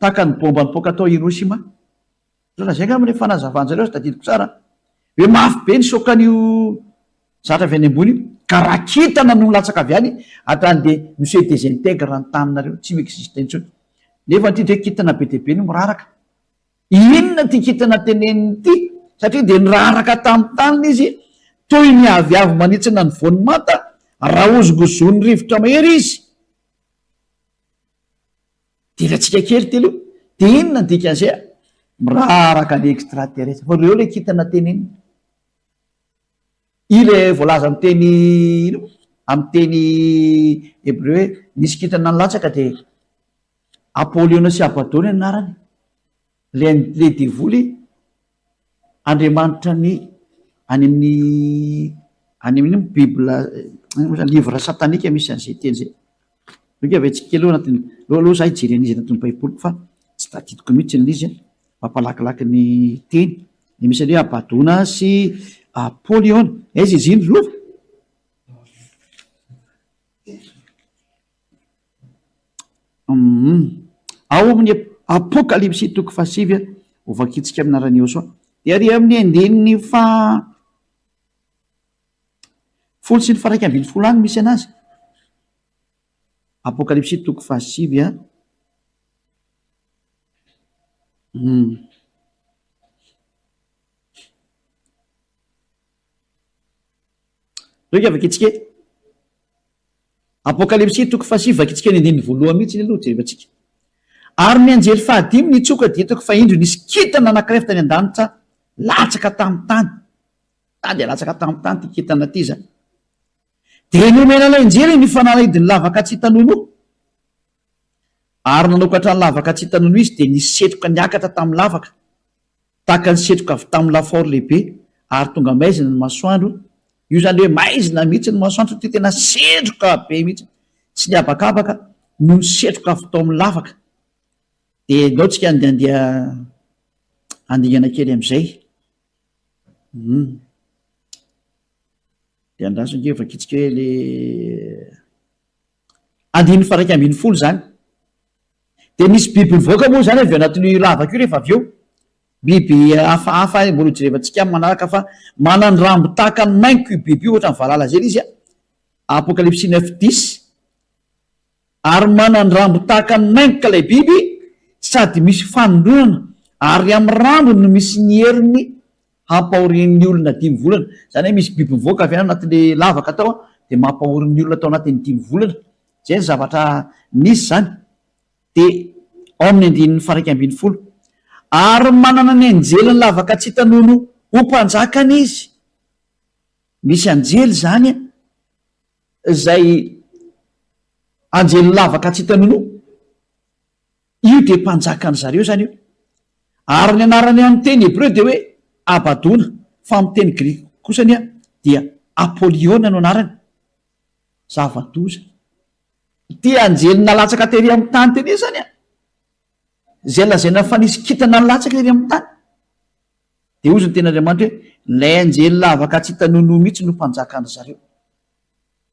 tahaka ny bomba nipoaka tao Hiroshima. Ohatrana izay angamba ilay fanazavan-jareo, tsy tadidiko tsara an. Hoe mafy be ny choc-an'io zatra avy any ambony io, ka raha kintana no milatsaka avy any hatrany dia mi-se désintegre ny taninareo, tsy mi-existe intsony. Nefa ity dia kintana be dia be no miraraka. Inona ity kintana teneniny ity? Satria dia niraraka tamin'ny taniny izy, toy ny aviavy manitsina ny voany manta, raha hozongozon'ny rivotra mahery izy. Diratsika kely ity aloha. Dia inona ny dikan'izay? Miraraka ny extraterrestre. Fa ireo ilay kintana teneniny. Ilay voalaza amin'ny teny ino? Amin'ny teny hebreo hoe nisy kintana nilatsaka dia Apoliona sy Abadona ny anarany. Ilay ilay devoly andriamanitra ny any amin'ny any amin'ny bible livre satanique misy an'izay teny izay. Aleo avy antsika aloha anatin'ny aleo aloha za hijery an'izy anatin'ny baiboliko fa tsy tadidiko mihitsy ilay izy mampalakilaky ny teny. Ny misy an'io Abadona sy Apoliona. Aiza izy iny ry lova? Ao amin'ny Apokalypsy toko fahasivy, hovakintsika amin'ny anaran'i Yehosua. Dia ary amin'ny andininy faha folo sy ny faraika ambin'ny folo any misy anazy. Apokalypsy toko fahasivy a. Zao vakintsika eto. Apokalypsy toko fahasivy vakintsika ny andininy voalohany mihitsy aloha jerevantsika. Ary ny anjely fahadimy nitsoka dia hitako fa indro nisy kintana anankiray avy tany an-danitra latsaka tamin'ny tany. Tany dia latsaka tamin'ny tany ity kintana ity izany. Dia nomena ilay anjely ny fanalahidin'ny lavaka tsy hita nonoa. Ary nanokatra ny lavaka tsy hita nonoa izy dia nisy setroka niakatra tamin'ny lavaka. Tahaka ny setroka avy tamin'ny lafaoro lehibe ary tonga maizina ny masoandro, io izany hoe maizina mihitsy ny masoandro satria tena setroka be mihitsy, tsy nihabakabaka noho ny setroka avy tao amin'ny lavaka. Dia ndao tsika andeha handingana kely amin'izay. Hum. Dia andraso ange vakitsika hoe le andininy faha 11 izany. Dia nisy biby nivoaka moa izany avy ao anatin'io lavaka io rehefa avy eo. Biby hafahafa mbola hojerevantsika amin'ny manaraka fa manan-drambo tahaka ny maingoka io biby io ohatran'ny valala izay ilay izy a. Apokalypsy neuf dix. Ary manan-drambo tahaka ny maingoka ilay biby sady misy fanindronana ary amin'ny rambony no misy ny heriny hampahorian'ny olona dimy volana. Izany hoe misy biby mivoaka avy any anatin'ilay lavaka tao dia mampahory ny olona tao anatin'ny dimy volana. Izay ny zavatra nisy izany. Dia ao amin'ny andininy faha-11. Ary manana ny anjelin'ny lavaka tsy hita nono ho mpanjakany izy. Misy anjely izany izay anjelin'ny lavaka tsy hita nono. Io dia mpanjakan-dry zareo izany io. Ary ny anarany amin'ny teny hebreo dia hoe Abadona, fa amin'ny teny grika kosa anie dia Apoliona no anarany. Zava-doza. Ity anjely nalatsaka tery amin'ny tany tery izany an, izay lazaina fa nisy kintana nilatsaka ery amin'ny tany. Dia hozy ny tenin'Andriamanitra hoe, ilay anjely lavaka tsy hita nonoa mihitsy no mpanjakan-dry zareo.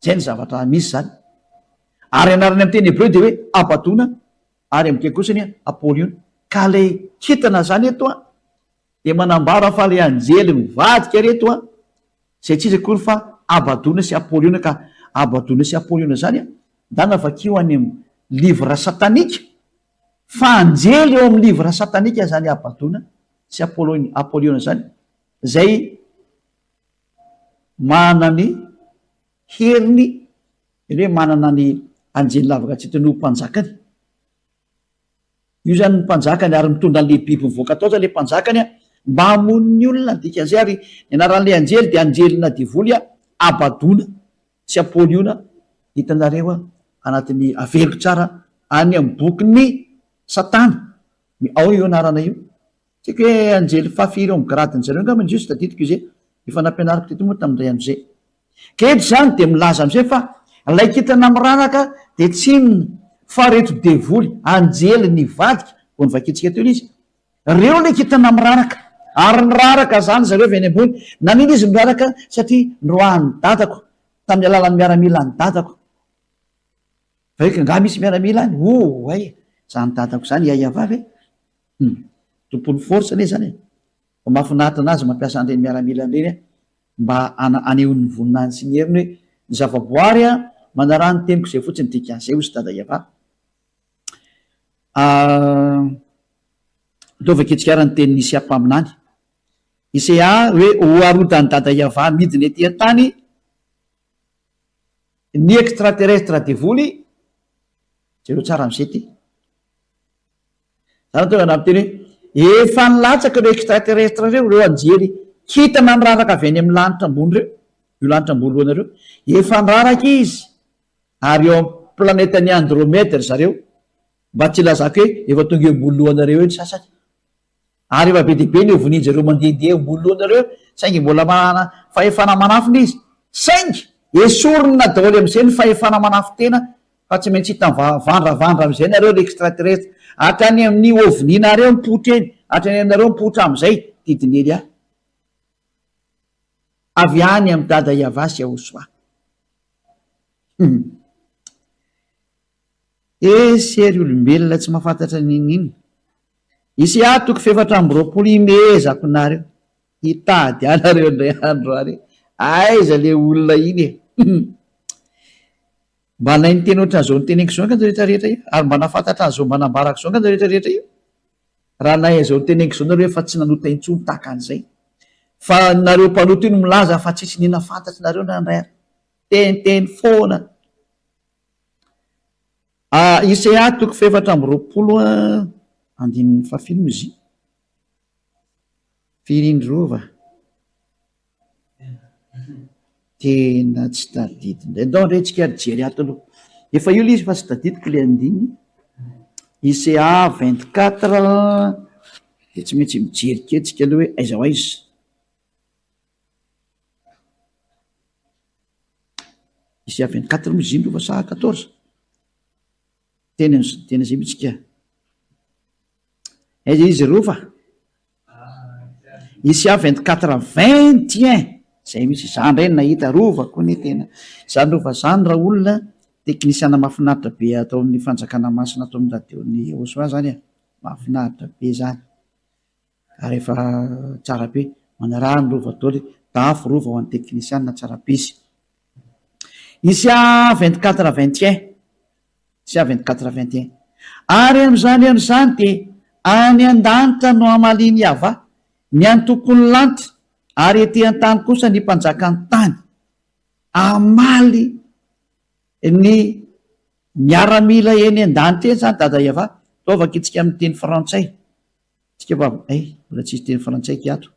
Izay ny zavatra misy izany. Ary anarany amin'ny teny hebreo dia hoe Abadona ary amin'ny grika kosa anie Apoliona. Ka ilay kintana izany eto an, dia manambara fa ilay anjely mivadika ireto an, izay tsy iza akory fa Abadona sy Apoliona. Ka Abadona sy Apoliona izany an, ndana vakio any amin'ny livre satanika, fa anjely eo amin'ny livre satanika izany Abadona sy Apoliona izany, izay manana ny heriny, izany hoe manana ny anjely lavaka tsy hitany ho mpanjakany. Io izany ny mpanjakany ary mitondra an'ilay biby mivoaka tao izany ilay mpanjakany mba hamono ny olona, ny dikan'izay ary ny anaran'ilay anjely dia anjelina devoly Abadona sy Apoliona, hitanareo anatin'ny averiko tsara any amin'ny bokin'ny satana, ao io anarana io. Tsy haiko hoe anjely fahafiry eo amin'ny grade-ny zareo angamba izy io, tsy tadidiko izy e. Efa nampianariko teto moa tamin'ny indray andro izay. Ka eto izany dia milaza amin'izay fa ilay kintana miranaka dia tsy inona fa ireto devoly, anjely nivadika, vao novakintsika teo ilay izy, ireo ilay kintana miraraka. Ary niraraka izany zareo avy any ambony. Nanina izy niraraka? Satria noroahan'ny dadako tamin'ny alalan'ny miaramilan'ny dadako. Fa hoe angaha misy miaramila any? Oay! Izany dadako izany hiahiavah ve? Hum. Tompon'ny force anie izany e. Fa mahafinaritra anazy mampiasa an'ireny miaramila ireny an, mba hanehoany ny voninahiny sy ny heriny hoe ny zavaboary an, manaraha ny teniko izay fotsiny dikan'izay hozy Dada Yava. Ah, ndao vakintsika ary ny tenin'i Isia mpaminany. Isia hoe ho arodan'i Dada Yava midina ety an-tany ny extraterrestre devoly, jereo tsara amin'izay ity. Zany tonga na miteny hoe efa nilatsaka ireo extraterrestre ireo, ireo anjely kintana niraraka avy any amin'ny lanitra ambony ireo, io lanitra ambony loana ireo, efa niraraka izy ary eo amin'ny planetan'i Andromède ry zareo, mba tsy hilazako hoe efa tonga eo ambony lohanareo eo ny sasany. Ary efa be dia be ny ovni-njareo mandehandeha eo ambony lohanareo saingy mbola manana fahefana manafina izy. Saingy esorina daholo amin'izay ny fahefana manafin-tena fa tsy maintsy hita mivandravandra amin'izay nareo ry extraterrestre. Hatrany amin'ny ovni-nareo mipoitra eny, hatrany aminareo mipoitra amin'izay didin'i Elia. Avy any amin'i Dada Yavah sy Yahosoa. Hum. Esy ry olombelona tsy mahafantatra n'inon'inona. Isaia toko fahefatra amby 20 Imehezako nareo hitady anareo indray andro any aiza le olona iny e! Mba nahay niteny ohatran'izao niteneniko izao angamba rehetra rehetra io ary mba nahafantatra an'izao mba nambarako izao angamba rehetra rehetra io. Raha nahay an'izao niteneniko izao nareo efa tsy nanota intsony tahaka an'izay. Fa nareo mpanota io no milaza fa tsisy nina fantatrinareo na indray ary. Teniteny foana. Isaia toko fahefatra amby 20 andininy fahafito moa izy io? Firy indry rova? Tena tsy tadidy indray. Ndao indray tsika ary hijery ato aloha. Efa io ilay izy fa tsy tadidiko ilay andininy. Isaia 24 dia tsy maintsy mijery kely tsika aloha hoe aiza ho aiza. Isaia 24 moa izy iny rova sa 14? Tena tena izay mihitsy ka. Aiza izy rova? Isia 24 21, zay mihitsy, za ndray no nahita Rova koa anie tena, izany Rova zany raolona teknisiana mahafinaritra be ato amin'ny fanjakana masina ato amin'ny radio-n'ny Osoa zany e, mahafinaritra be zany, ary efa tsara be, manaraha ny Rova daholo, dafo Rova ho an'ny teknisiana tsara be izy. Isia 24 21. Isa 24 21. Ary amin'izany andro izany dia any an-danitra no hamalian'i Yavah ny antokon'ny lanitra, ary ety an-tany kosa ny mpanjakan'ny tany. Hamaly ny miaramila eny an-danitra eny izany Dada Yavah. Toa vakintsika amin'ny teny frantsay. Tsika va, ay, mbola tsisy teny frantsay aky ato.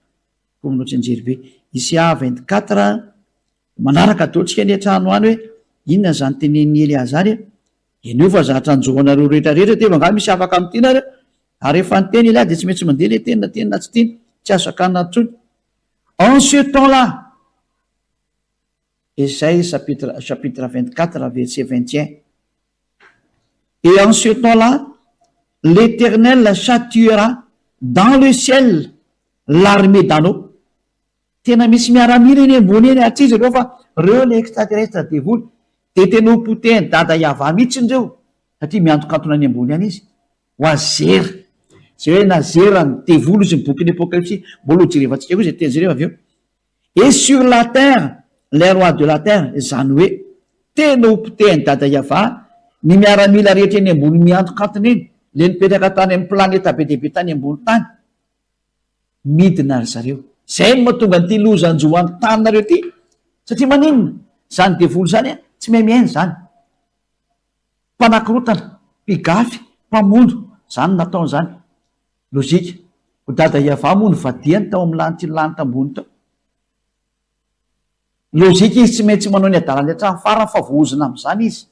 Koa manao tsianjery be. Isa 24 Manaraka daholo tsika any an-trano any hoe inona izany tenenin'i Elia izany e? Henoy fa zatra hanjo anareo rehetra rehetra ity fa angaha misy afaka miteny nareo? Ary rehefa niteny Elia dia tsy maintsy mandeha ilay teny na tiany na tsy tiany, tsy azo sakanana intsony. En ce temps-là, Esaïe chapitre chapitre 24 verset 21, Et en ce temps-là, l'Eternel châtiera dans le ciel l'armée d'anneaux. Tena misy miaramila eny ambony eny ary tsy iza ireo fa reo le extraterrestre devoly de tena ho potehin'i dada Yavah mihitsiny reo satria miantokantona any ambony any izy ho azera zay hoe nazera ny devoly ozy ny bokin'ny apokalypsy mbola ho jerevantsika koa zay teny zay refa avy eo et sur la terre les rois de la terre izany hoe tena ho potehin'i dada Yavah ny miaramila rehetra eny ambony miantokantona eny le nipetraka tany amin'ny planeta be dia be tany ambony tany Midina ry zareo. Zay no mahatonga an'ity loza hanjo an taninareo ity. Satria maninona? Zany devoly zany an, tsy mahay mihaino zany. Mpanakorotana, mpigafy, mpamono, zany no nataony zany. Logique. Ho dada Yavah moa nivadihany tao amin'ny lanitra iny lanitra ambony tao. Logique izy tsy maintsy manao ny hadalany hatramin'ny farany fa voahozona amin'izany izy.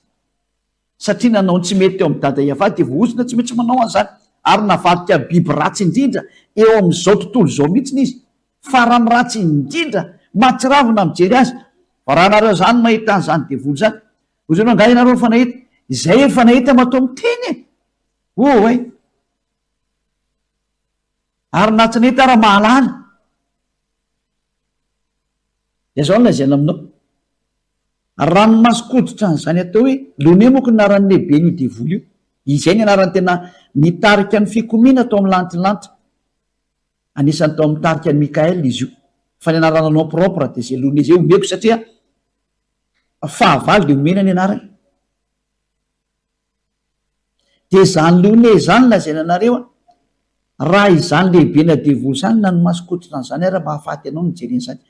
Satria nanao ny tsy mety teo amin'i Dada Yavah dia voahozona tsy maintsy manao an'izany. Ary navadika biby ratsy indrindra eo amin'izao tontolo izao mihitsy izy. Farany ratsy indrindra, mahatsiravina mijery azy. Fa raha nareo izany mahita an'izany devoly izany, hoy izy ireo, angaha ianareo efa nahita? Izay efa nahita matoa miteny e! Oay! Ary na tsy nahita ara mahalala. Dia izao no lazaina aminao, ranomason-koditra an'izany atao hoe Lone moa ko ny anaran'ny lehiben'io devoly io, izay ny anarany tena nitarika ny fikomiana tao amin'ny lantilanty, anisan'ny tao amin'ny tarika an'i Mickaël izy io, fa ny anarana nom propre dia izay Lone izay omeko satria fahavalo dia omena ny anarany. Dia izany lone izany lazaina anareo an, raha izany lehibena devoly izany na ny mason-koditra an'izany ara mahafaty anao ny mijery an'izany,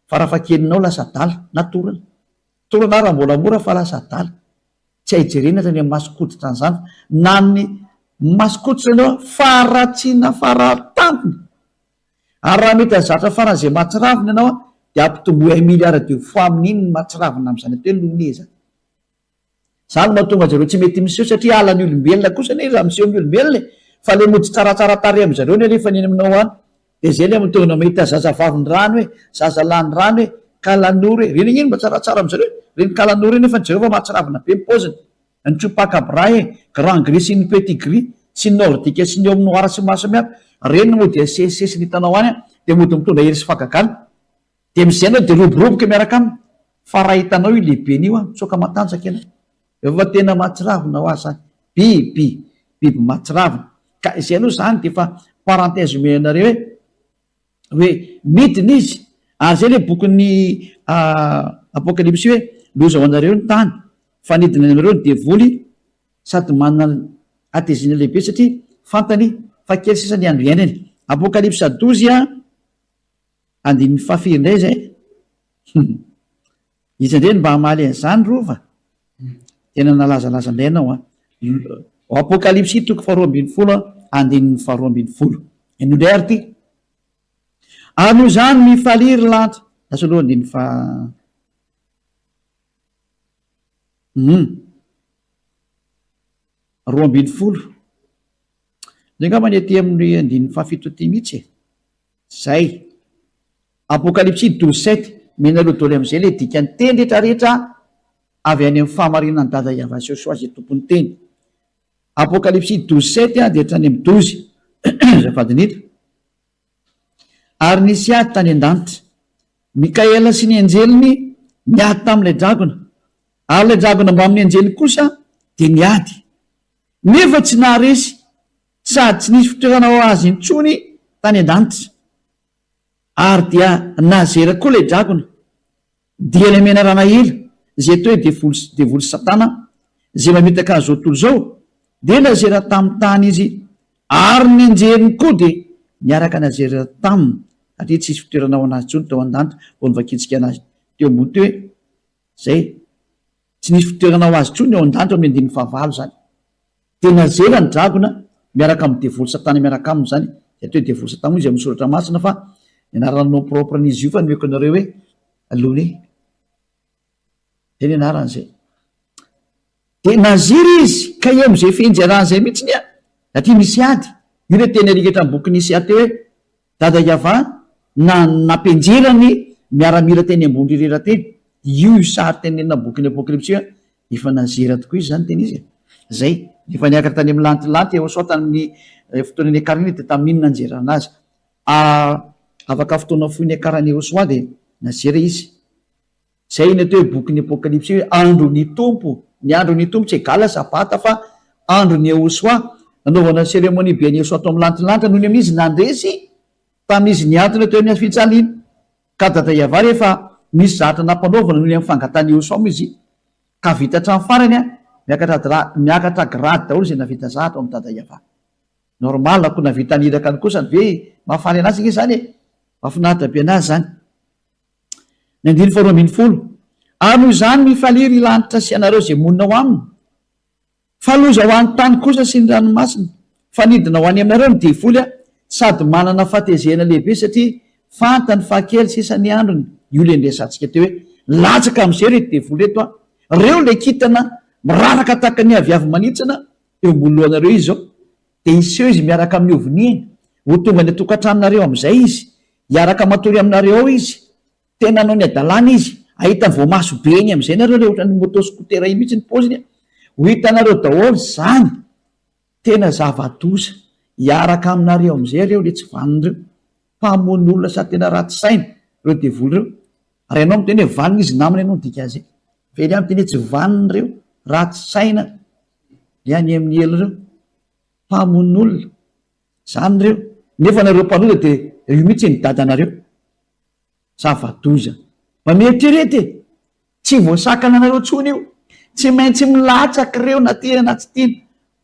farafahakelinao lasa adala na torana, torana ara mbola mora fa lasa adala, tsy hay jerena hatrany amin'ny mason-koditra an'izany na ny mason-koditra anao faharatsiana faratampony, ary raha mety hazatra faran'izay mahatsiravina ianao an, dia ampitomboy un milliard de fois amin'iny ny mahatsiravina amin'izany atao hoe lone izany. Zany no mahatonga zareo tsy mety miseho satria halan'ny olombelona kosa anie raha miseho amin'ny olombelona e! Fa le mody tsaratsara tarehy amin'zareo ny alefany eny aminao any de zay le mahatonga anao mahita zaza vavin-drano e, zaza lanin-drano e, kalanoro e, reny anie no mba tsaratsara amin'zareo e, reny kalanoro reny nefa jereo fa mahatsiravina be ny paoziny, ny chupacabra e, grand gris sy ny petit gris sy ny nordique sy ny homme noir sy ny maro samihafa, reny no mody asesisesiny hitanao any an, de mody mitondra hery sy fahagagana. Dia amin'izay ianao dia roboroboka miaraka aminy. Fa raha hitanao io lehibeny io an, mitsoaka matanjaka ianao. Efa tena mahatsiravina ho ahy izany. Biby, biby mahatsiravina. Ka izay aloha izany dia efa parenthèse omena anareo hoe, hoe midina izy. Ary izay ilay bokin'ny Apokalypsy hoe, loza ho anareo ny tany, fa nidina any aminareo ny devoly, sady manana hatezina lehibe satria fantany fa kely sisa ny andro iainany. Apokalypsy 12 an. Andininy fahafiry indray izay? Hum. Iza indray no mba hamaly an'izany Rova? Tena nalazalaza indray ianao an. Apokalypsy toko faharoa ambin'ny folo andininy faharoa ambin'ny folo. Henoy indray ary ity. Ary noho izany mifalia ry lanitra. Lasa aloha andininy faha. Hum. 12. Izay angamba ny aty amin'ny andininy fahafito aty mihitsy e. Zay. Apokalypsy 12 7, Menareo doly amizay le dikany teny rehetra rehetra avy any amin'ny fahamarinan'i Dada Yavah Joshua izay tompon'ny teny. Apokalypsy 12 7 dia hatrany amin'ny 12. Azafady indrindra. Ary nisy ady tany an-danitra. Mikaela sy ny anjeliny niady tamin'ilay dragona, ary ilay dragona mbamin'ny anjeliny kosa dia niady, nefa tsy naharesy sady tsy nisy fitoerana ho azy intsony tany an-danitra. Ary dia nazera koa ilay dragona, dia ilay menarana ela, izay atao hoe devoly, devoly Satana, izay mamitaka an'izao tontolo izao, dia nazera tamin'ny tany izy, ary ny anjeliny koa dia niaraka nazera taminy, satria tsy nisy fitoerana ho an'azy intsony tao an-danitra, vao novakintsika anazy teo ambony teo hoe, izay. Tsy nisy fitoerana ho azy intsony ao an-danitra amin'ny andininy fahavalo izany. Dia nazera ny dragona miaraka amin'ny devoly satana miaraka aminy izany, izay atao hoe devoly satana moa izy amin'ny soratra masina fa ny anarana nom propre an'izy io fa nomeko anareo hoe Lone. Izay ny anarany izay. Dia nazera izy ka eo amin'izay fianjerany izay mihitsy ny satria misy ady. Io ilay teny arikatra amin'ny bokin'i Isaia teo hoe Dada Yavah na nampianjera ny miaramila teny ambony rirera teny. Io io sary tenenina amin'ny bokin'ny Apokalypsy io efa nazera tokoa izy izany tena izy e. Zay. Efa niakatra tany amin'ny lantilanty Yehosua tamin'ny fotoana niakarany dia tamin'iny nanjerana azy. Afaka fotoana fohy niakaran'i Yehosua dia nazera izy. Izay ny atao hoe bokin'ny Apokalypsy hoe andron'ny Tompo. Ny andron'ny Tompo tsy égale sabata fa andron'i Yehosua. Nanaovana cérémonie be an'i Yehosua tao amin'ny lantilanitra noho ny amin'izy nandresy tamin'izy nihantona teo amin'ny hazofijaliana. Ka Dada Yavah rehefa nisy zahatra nampanaovana noho ny amin'ny fangatahan'i Yehosua moa izy ka vita hatramin'ny farany an, miakatra dra miakatra grade daholo izay nahavita zahatra ao amin'i Dada Yavah. Normal ko nahavita ny iraka ny kosany ve e! Mahafaly anazy ange izany e! Mahafinaritra be anazy izany. Ny andininy faharoa ambin'ny folo, Ary noho izany mifalia ry lanitra sy ianareo izay monina ao aminy, fa loza ho an'ny tany kosa sy ny ranomasina, fa nidina ho any aminareo ny devoly sady manana fahatezerana lehibe satria fantany fa kely sisa ny androny. Io ilay niresahantsika teo hoe latsaka amin'izay ireto devoly ireto an! Reo ilay kintana miraraka tahaka ny aviavy manitsana eo ambony lohanareo izy izao, dia hiseho izy miaraka amin'ny ovniany, ho tonga any an-tokantranonareo amin'izay izy, Hiaraka matory aminareo ao izy. Tena hanao ny hadalana izy. Hahita ny voamaso be eny amin'izay nareo ilay ohatran'ny moto scooter iny mihitsy ny paoziny a. Ho hitanareo daholo izany. Tena zava-doza. Hiaraka aminareo amin'izay ireo ilay tsy vanona ireo. Mpamono olona sady tena ratsy saina ireo devoly ireo. Ary ianao miteny hoe vanona izy namana ianao ny dikan'izay. Fa ery aho miteny hoe tsy vanona ireo, ratsy saina ny any amin'ny helo ireo. Mpamono olona. Zany reo, nefa nareo mpanota de io mihitsy ny dadanareo. Zava-doza. Mba mieritrereta e! Tsy voasakana anareo tsony io. Tsy maintsy milatsaka reo na tiana na tsy tiana.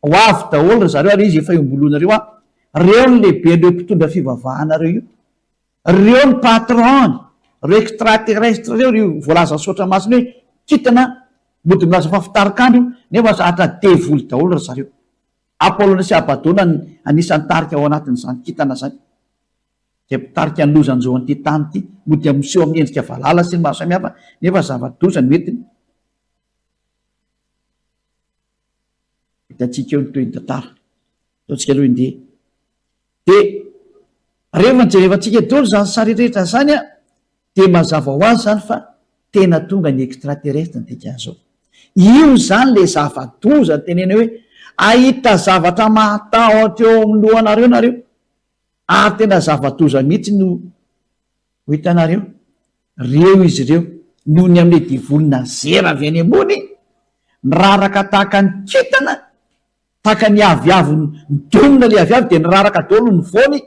Ho avy daholo ry zareo ary izy efa eo amboloanareo an. Reo ny lehiben'ireo mpitondra fivavahanareo io. Reo ny patron-ny. Reo extraterrestre reo ry voalazan'ny soratra masina hoe kintana mody milaza fa fitarikandro nefa zatra devoly daholo ry zareo. Apollona sy Abadona ny anisan'ny tarika ao anatin'izany kintana izany, izay mpitarika ny loza hanjo an'ity tany ity, moa dia miseho amin'ny endrika valala sy ny maro samihafa, nefa zava-doza no entiny. Hitantsika eo ny tohin'ny tantara. Ataontsika aloha indeha. Dia rehefa nijerevantsika daholo izany sary rehetra izany an, dia mazava ho azy izany fa tena tonga ny extraterrestre ny dikan'izao. Io izany ilay zava-doza tenenina hoe ahita zavatra mahatahotra eo amin'ny lohanareo nareo ary tena zava-doza mihitsy no ho hitanareo. Reo izy ireo noho ny amin'ilay devoly nazera avy any ambony niraraka tahaka ny kintana Tahaka ny aviavy nidonina le aviavy dia niraraka daholo ny voany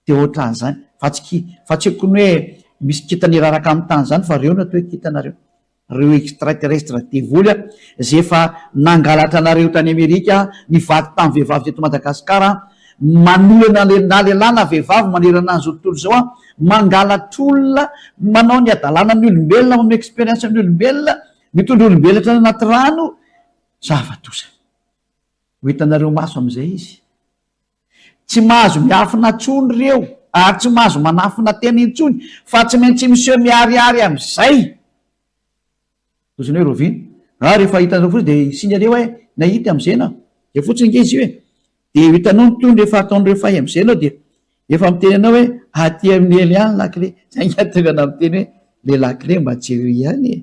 dia ohatran'izany fa tsy ki fa tsy haiko ny hoe misy kintana hiraraka amin'ny tany izany fa reo no atao hoe kintana reo reo extraterrestre devoly a zay efa nangalatra anareo tany Amerika nivady tamin'ny vehivavy teto Madagascar manolana le na lehilahy na vehivavy manerana an'izao tontolo izao a mangalatr'olona manao ny hadalana amin'ny olombelona manao experience amin'ny olombelona mitondra olombelona hatrany anaty rano Zava-doza. Ho hitanareo maso amin'izay izy. Tsy mahazo miafina intsony ireo ary tsy mahazo manafina tena intsony fa tsy maintsy miseho miharihary amin'izay. Ohatran'ny hoe rahoviana? Raha rehefa hitanareo fotsiny dia hi-signaler hoe nahita amin'izay ianao. Izay fotsiny ange izy io e. Dia ho hitanao ny tohiny rehefa ataon'ireo fay amin'izay ianao dia efa miteny anao hoe aty amin'ny ela ihany lakile. Izay angaha tonga anao miteny hoe ilay lakile mba jereo ihany e.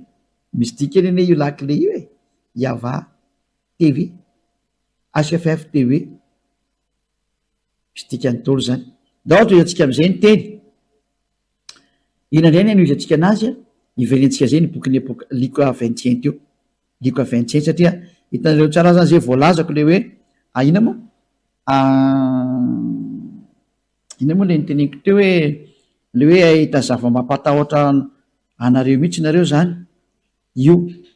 Misy dikany anie io lakile io e! Yava TV, HFF TV. Misy dikany daholo izany. Ndao tohizatsika amin'izay ny teny. Inona indray ny hanohizantsika anazy a? Hiverentsika izay ny bokin'ny Apoka, Lioka 21 teo. Lioka 21 satria hitanareo tsara zany izay voalazako ilay hoe ah, inona moa? Ah, inona moa ilay noteneniko teo hoe ilay hoe hahita zava-mampatahotra anareo mihitsy nareo izany. Io,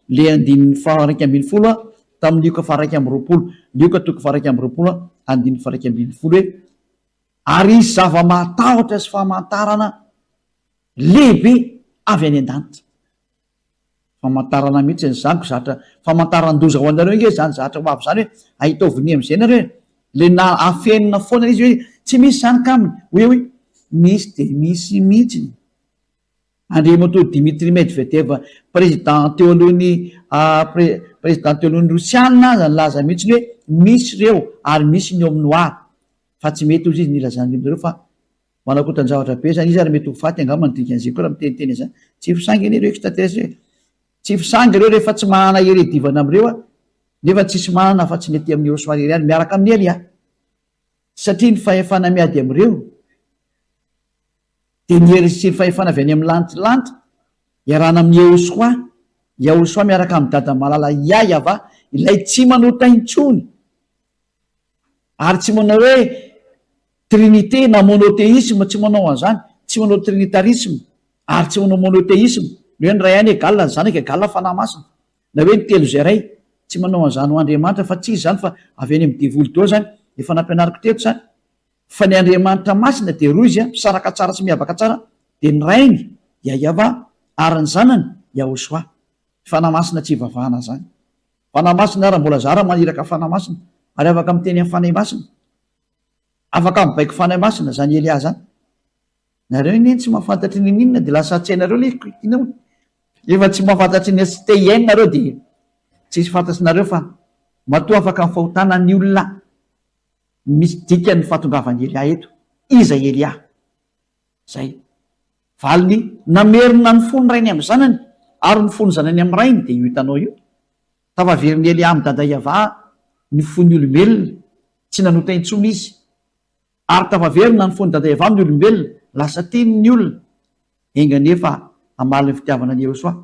ilay andininy faha-11 a, tamin'ny Lioka faha-21. Lioka toko faha-21 a, andininy faha-11 hoe Ary hisy zava-mahatahotra sy famantarana lehibe avy any an-danitra. Famantarana mihitsy izany ko zatra famantaran-doza ho anareo ange izany zatra ho avy izany hoe ahitaovy ny amin'izay nareo e. Le na afenina foana izy hoe tsy misy izany ka aminy. Hoe hoe misy dia misy mihitsy. Andriamatoa Dmitry Medvedev, président teo alohan'ny président teo alohan'ny Rosiana aza nilaza mihitsy hoe misy ireo ary misy ny homme noir. Fa tsy mety ozy izy ny ilazany aminareo fa manakotan-javatra be zany izy ary mety ho faty angamba ny dikan'izay koa raha miteniteny an'izany. Tsy fisangy anie ireo extraterrestre e! Tsy fisangy ireo rehefa tsy manana hery hiadivana amin'ireo a! Nefa tsisy manana afa tsy ny aty amin'ny Yehosua irery ihany miaraka amin'i Elia. Satria ny fahefana miady amin'ireo dia ny hery sy ny fahefana avy any amin'ny lantilanty iarahana amin'i Yehosua, Yahosua miaraka amin'i Dada malala Yah-Yavah ilay tsy manota intsony. Ary tsy manao hoe trinité na monothéisme, tsy manao an'izany, tsy manao trinitarisme, ary tsy manao monothéisme, ny hoe ny Ray ihany égal ny Zanaka égal ny Fanahy Masina, na hoe ny telo izay iray, tsy manao an'izany ho Andriamanitra fa tsy izy izany fa avy any amin'ny devoly daholo izany, efa nampianariko teto izany, fa ny Andriamanitra Masina dia roa izy, misaraka tsara sy miavaka tsara, dia ny Rainy, Yahyawa, ary ny Zanany, Yahoshuah. Fanahy Masina tsy ivavahana izany. Fanahy Masina ary mbola zara maniraka Fanahy Masina ary afaka miteny amin'ny Fanahy Masina. Afaka mibaiko Fanahy Masina zany Elia zany. Nareo anie tsy mahafantatry ny n'inona dia lasa an-tsainareo le inona moa. Efa tsy mahafantatry ny tsy te hihaino nareo dia tsisy fantatrinareo fa matoa afaka amin'ny fahotana ny olona misy dikany ny fahatongavan'i Elia eto. Iza Elia? Zay. Valiny, Namerina ny fon'ny rainy amin'ny zanany, ary ny fon'ny zanany amin'ny rainy, dia io hitanao io. Tafaverin'i Elia amin'i Dada Yavah ny fon'ny olombelona, tsy nanota intsony izy. Ary tafaverina ny fon'i Dada Yavah amin'ny olombelona, lasa tiany ny olona. Enga anie fa hamaly ny fitiavana an'i Yehosua,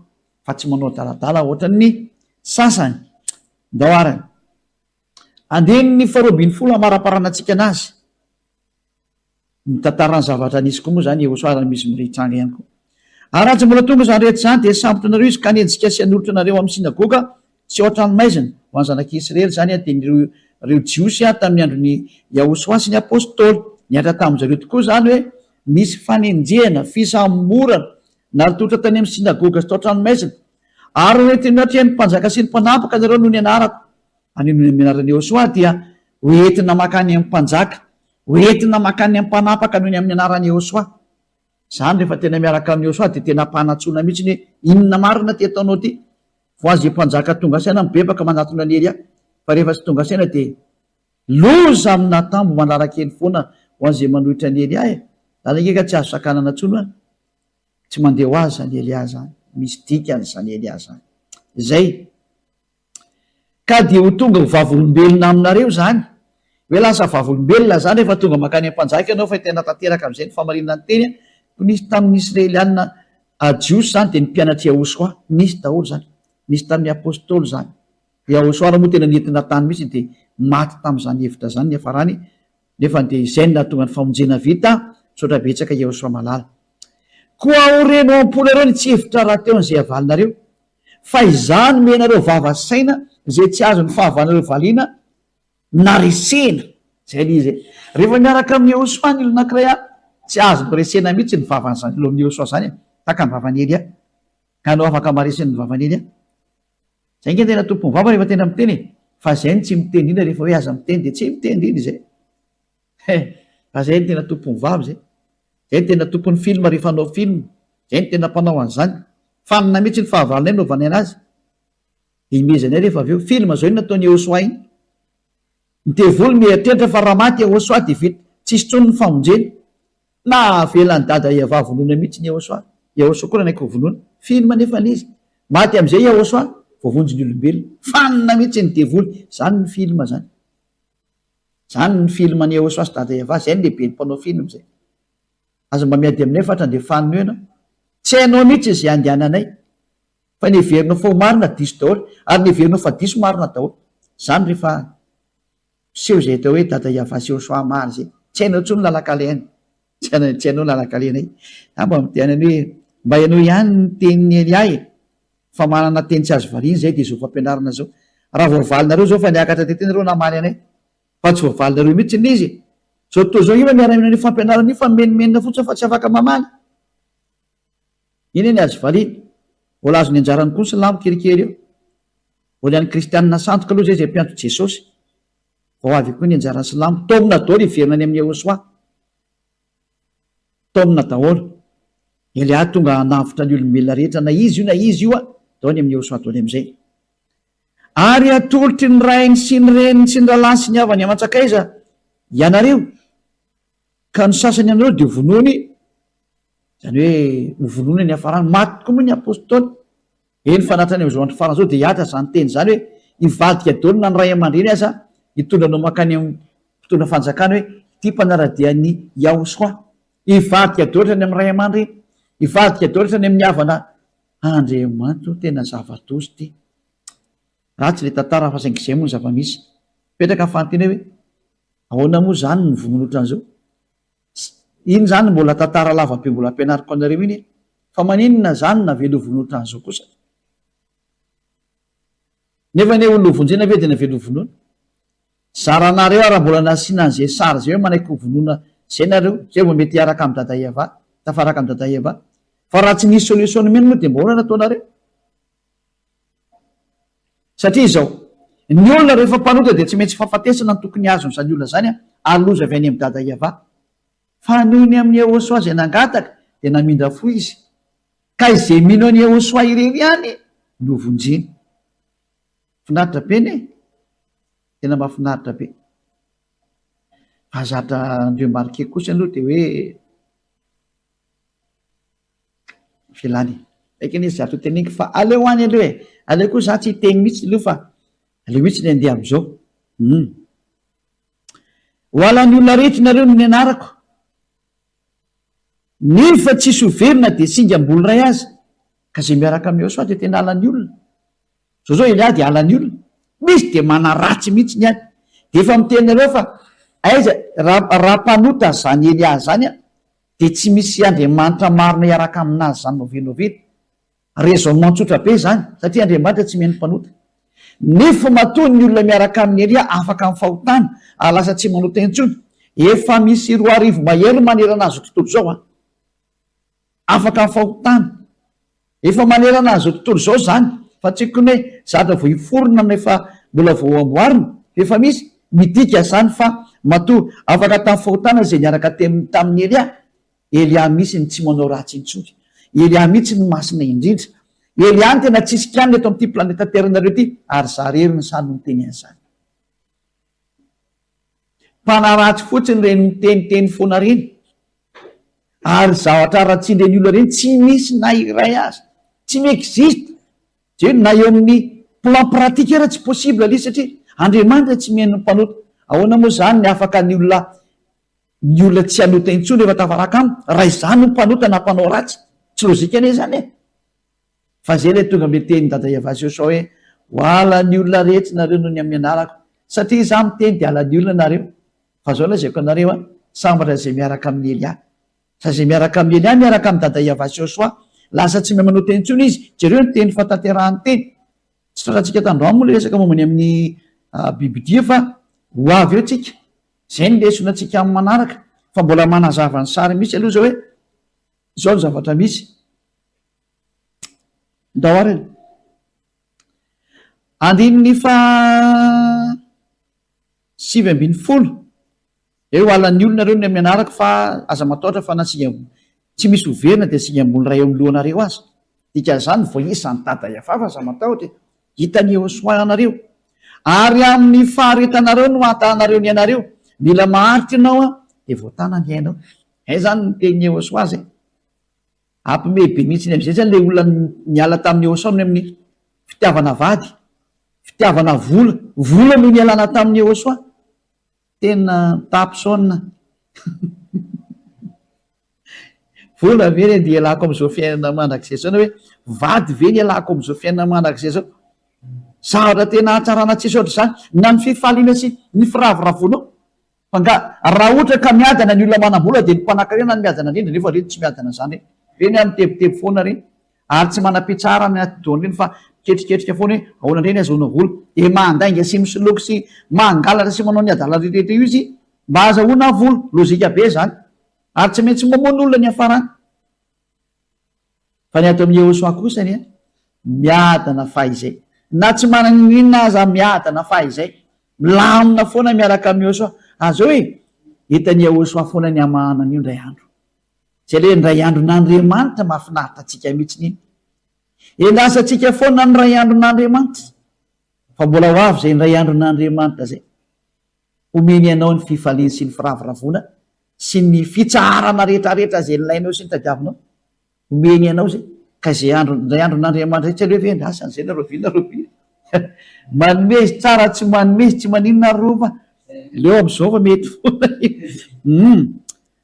fa tsy manao adaladala hoatran'ny sasany. Ndao ary. Andininy faharoa ambinifolo hamaraparanantsika anazy. Mitantara ny zavatra nisy koa moa izany Yehosua ary misy mbola hitranga ihany koa. Ary raha tsy mbola tonga izany rehetra izany dia hisambotra anareo izy ka hanenjika sy hanolotra anareo amin'ny synagoga sy ao an-tranomaizina. Ho an'ny zanak'i Israely izany dia ny ireo Jiosy tamin'ny andron'i Yahosua sy ny Apostoly. Nihatra tamin-dry zareo tokoa izany hoe nisy fanenjehana, fisamborana, natolotra tany amin'ny synagoga sy tao an-tranomaizina. Ary hoentiny natrehin'ny mpanjaka sy ny mpanapaka ianareo noho ny anarako. Any noho ny anaran'i Yehosua dia ho entina mankany amin'ny mpanjaka, ho entina mankany amin'ny mpanapaka noho ny amin'ny anaran'i Yehosua. Izany rehefa tena miaraka amin'i Yehosua dia tena ampanantsoina mihitsy ny hoe inona marina ity ataonao ity? Vao aza mpanjaka tonga saina mibebaka manatona an'i Elia, fa rehefa tsy tonga saina dia loza amin'atambo manaraka eny foana ho an'izay manohitra an'i Elia e! Izany ange ka tsy azo sakanana intsony hoa. Tsy mandeha ho azy izany Elia izany, misy dikany izany Elia izany. Izay. Ka dia ho tonga ho vavolombelona aminareo izany. Hoe lasa vavolombelona izany rehefa tonga mankany amin'ny mpanjaka ianao fa tena tanteraka amin'izay ny fahamarinan'ny teny. Koa nisy tamin'ny Israeliana Jiosy izany dia ny mpianatr'i Yahoshuah. Nisy daholo izany. Nisy tamin'ny Apostoly izany. Yahoshuah ary moa tena nentina tany mihitsy dia maty tamin'izany hevitra izany niafarany. Nefa dia izay no nahatonga ny famonjena vita. Misaotra betsaka Yahoshuah malala. Koa aoreno ao am-ponareo ny tsy hevitra rahateo an'izay havalinareo. Fa izaho nomenareo vava saina izay tsy azon'ny fahavalonareo valiana na resena. Izay ilay izy e. Rehefa miaraka amin'i Yehosua ny olona anankiray an, tsy azony resena mihitsy ny vavan'izany olona amin'i Yehosua izany e. Tahaka ny vavan'i Elia. Ka anao afaka maharesy ny vavan'i Elia. Izay ange tena tompon'ny vava rehefa tena miteny e. Fa izay no tsy miteny indrindra rehefa hoe aza miteny dia tsy miteny indrindra izay. He! Fa zay no tena tompon'ny vava zay. Zay no tena tompon'ny film rehefa hanao film. Zay no tena mpanao an'izany. Fanina mihitsy ny fahavalonay nanaovanay anazy. Dia imezanay rehefa avy eo. Film zao iny nataon'i Yehosua iny. Ny devoly mieritreritra fa raha maty Yehosua dia vita. Tsisy intsony ny famonjena. Na avelan'i dada Yavah vonoina mihitsy ny Yehosua. Yehosua koa nanaiky ho vonoina. Film anefa ilay izy. Maty amin'izay Yehosua, voavonjy ny olombelona. Fanina mihitsy ny devoly. Zany ny film zany. Zany ny film an'i Yehosua sy Dada Eva, zay ny lehiben'ny mpanao film zay. Aza mba miady aminay fa hatrany dia fanina eo ianao. Tsy hainao mihitsy izay andehananay. Fa ny heverinao fa ho marina diso daholo, ary ny heverinao fa diso marina daholo. Izany rehefa miseho izay atao hoe Dada Yavah sy Yehoshuah marina izay. Tsy hainao intsony ny lalan-kalehany. Tsy hainao ny lalan-kalehanay. Za mba miteny any hoe mba ianao ihany ny tenin'i Elia e. Fa manana teny tsy azo valiana izay dia izao fampianarana izao. Raha voavalinareo izao fa niakatra tety nareo namaly anay. Fa tsy voavalinareo mihitsy ilay izy e. Izao tontolo izao angamba miara-mino an'io fampianarana io fa mimenomenona fotsiny fa tsy afaka mamaly. Iny anie azo valiana. Mbola azony anjarany koa ny silamo kelikely eo. Mbola an'ny kristianina sandoka aloha izay izay mpiantso Jesosy. Vao avy eo koa ny anjaran'ny silamo. Taomina daholo hiverina any amin'i Yehosua. Taomina daholo. Elia tonga hanavotra ny olombelona rehetra na iza io na iza io dao any amin'i Yehosua daholo amin'izay. Ary hatolotry ny rainy sy ny reniny sy ny rahalahiny sy ny havany aman-tsakaiza ianareo, ka ny sasany aminareo dia hovonoiny, izany hoe hovonoina ny hafarany. Maty tokoa moa ny apostoly. Eny fa na hatrany amin'izao andro farany izao dia hihatra izany teny izany hoe hivadika daholo na ny ray aman-dreny aza hitondra anao mankany amin'ny mpitondra fanjakana hoe ity mpanara-dia an'i Yahoshua. Hivadika daholo hatrany amin'ny ray aman-dreny, hivadika daholo hatrany amin'ny havana. Andriamanitra o, tena zava-doza ity. Ratsy ilay tantara fa saingy izay moa ny zava-misy. Mipetraka ny fanontaniana hoe ahoana moa izany ny vonoina ohatran'izao? Iny izany mbola tantara lava be mbola ampianariko anareo iny e! Fa maninona izany navela ho vonoina ohatran'izao kosa? Nefa anie olona ho vonjena ve dia navela ho vonoina? Zaranareo ary raha mbola nasiana an'izay sary izay hoe manaiky ho vonoina izay nareo, izay vao mety hiaraka amin'i Dada Eva, tafaraka amin'i Dada Eva. Fa raha tsy nisy solution nomena moa dia mba ahoana nataonareo? Satria izao, ny olona rehefa mpanota dia tsy maintsy fahafatesana no tokony azon'izany olona izany ary loza avy any amin'i Dada Yavah. Fa noho ny amin'i Yehosua izay nangataka dia namindra fo izy. Ka izay mino an'i Yehosua irery ihany no vonjena. Finaritra be anie e! Tena mahafinaritra be. Fa zatra ni-remarquer kosa aloha dia hoe Felany e. Haiko anie za to teneniko fa aleo any aloha e. Aleo koa za tsy hiteny mihitsy aloha fa aleo mihitsy ny andeha amizao. Hum. Ho halan'ny olona rehetra nareo noho ny anarako. Nefa tsisy ho very na dia singam-bolo iray aza. Ka izay miaraka amin'i Yehosua dia tena halan'ny olona. Zao zao Elia dia halan'ny olona. Misy dia manaratsy mihitsy ny any. Dia efa miteny nareo fa aiza raha raha mpanota zany Elia zany an. Dia tsy misy Andriamanitra marina hiaraka aminazy izany novely novely. Raisonnement tsotra be izany, satria Andriamanitra tsy mihaino mpanota. Nefa matoa ny olona miaraka amin'i Elia afaka amin'ny fahotana ary lasa tsy manota intsony, efa misy 2000 mahery manerana an'izao tontolo izao an! Afaka amin'ny fahotana. Efa manerana an'izao tontolo izao izany, fa tsy kony hoe zatra vao hiforona no efa mbola vao amboarina, fa efa misy. Midika izany fa matoa afaka tamin'ny fahotana izay niaraka tamin'i Elia, Elia mihitsy ny tsy manao ratsy intsony. Elia mihitsy no masina indrindra. Elia no tena tsisy kianina eto amin'ity planeta Terre-nareo ity, ary za rery no sahy no miteny an'izany. Mpanaratsy fotsiny ireny miteniteny foana ireny. Ary zavatra haratsian'ireny olona ireny tsy misy na iray aza. Tsy mi-existe. Jereo na eo amin'ny plan pratique ara tsy possible ilay izy satria Andriamanitra tsy mihaino ny mpanota. Ahoana moa izany ny afaka ny olona ny olona tsy hanota intsony rehefa tafaraka aminy raha izaho no mpanota na mpanao ratsy? Tsy logique anie izany e! Fa zay ilay tonga amin'ilay tenin'i Dada Yavasio sao hoe ho halan'ny olona rehetra nareo noho ny amin'ny anarako. Satria izaho miteny dia halan'ny olona nareo. Fa zao lazaiko anareo an, sambatra izay miaraka amin'i Elia. Fa izay miaraka amin'i Elia miaraka amin'i Dada Yavasio soa. Lasa tsy mahay manota intsony izy. Jereo ny teny fahatanterahan'ny teny. Tsy tratrantsika tandroany moa ilay resaka momba ny amin'ny bibidia fa ho avy eo tsika. Izay ny lesona antsika amin'ny manaraka. Fa mbola manazava ny sary mihitsy aloha izao hoe izao ny zavatra misy. Ndao ary e. Andininy faha 19. Eo halan'ny olona ireo ny amin'ny anarako fa aza matahotra fa na singa tsy misy ho very na dia singam-bolo iray eo amin'ny lohanareo aza. Dikan'izany voaisa ny dada Yavah fa aza matahotra e. Hitan'i Yehosua anareo. Ary amin'ny faharetanareo no hahatanareo ny ainareo. Mila maharitra ianao an, dia voatana ny ainao. Hay izany ny tenin'i Yehosua izay. Ampime be mihitsy amin'izay zany ilay olona niala tamin'i Eoson amin'ny fitiavana vady, fitiavana vola, vola no nialana tamin'i Eosoa. Tena mitapy saona. Vola ve ny andeha ialako amin'izao fiainana mandrakizay izao na hoe vady ve ny ialako amin'izao fiainana mandrakizay izao? Zavatra tena hatsarana tsisy ohatr'izany na ny fifaliana sy ny firavoravoanao. Fa nga raha ohatra ka miadana ny olona manam-bola dia ny mpanakarena no miadana indrindra nefa ireny tsy miadana izany e. Ireny ary mitebiteby foana ireny ary tsy manam-pitsarana ny atidohany ireny fa miketriketrika foana hoe ahoana indray ny azahoana vola. Dia mandainga sy misoloky sy mangalatra sy manao ny adalana rehetra io izy mba azahoana vola. Lojika be izany. Ary tsy maintsy mamono olona ny hiafarany. Fa ny ato amin'i Yehosua kosa anie, miadana fahizay. Na tsy manana n'inon'inona aza miadana fahizay. Milamina foana miaraka amin'i Yehosua. Aza hoe hitan'i Yehosua foana ny hamahana an'io indray andro. Izay ilay indray andron'Andriamanitra mahafinaritra antsika mihitsy iny. Endrasantsika foana ny indray andron'Andriamanitra. Fa mbola ho avy izay indray andron'Andriamanitra izay. Homeny anao ny fifaliany sy ny firavoravoana sy ny fitsaharana rehetrarehetra izay nilainao sy nitadiavinao. Homeny anao izay. Ka izay andro, indray andron'Andriamanitra izay, tsy aleo ve andrasana izay nareo vina reo vina. Manome izy tsara tsy manome izy tsy maninona ary reo fa aleo amin'izao fa mety foana io. Hum.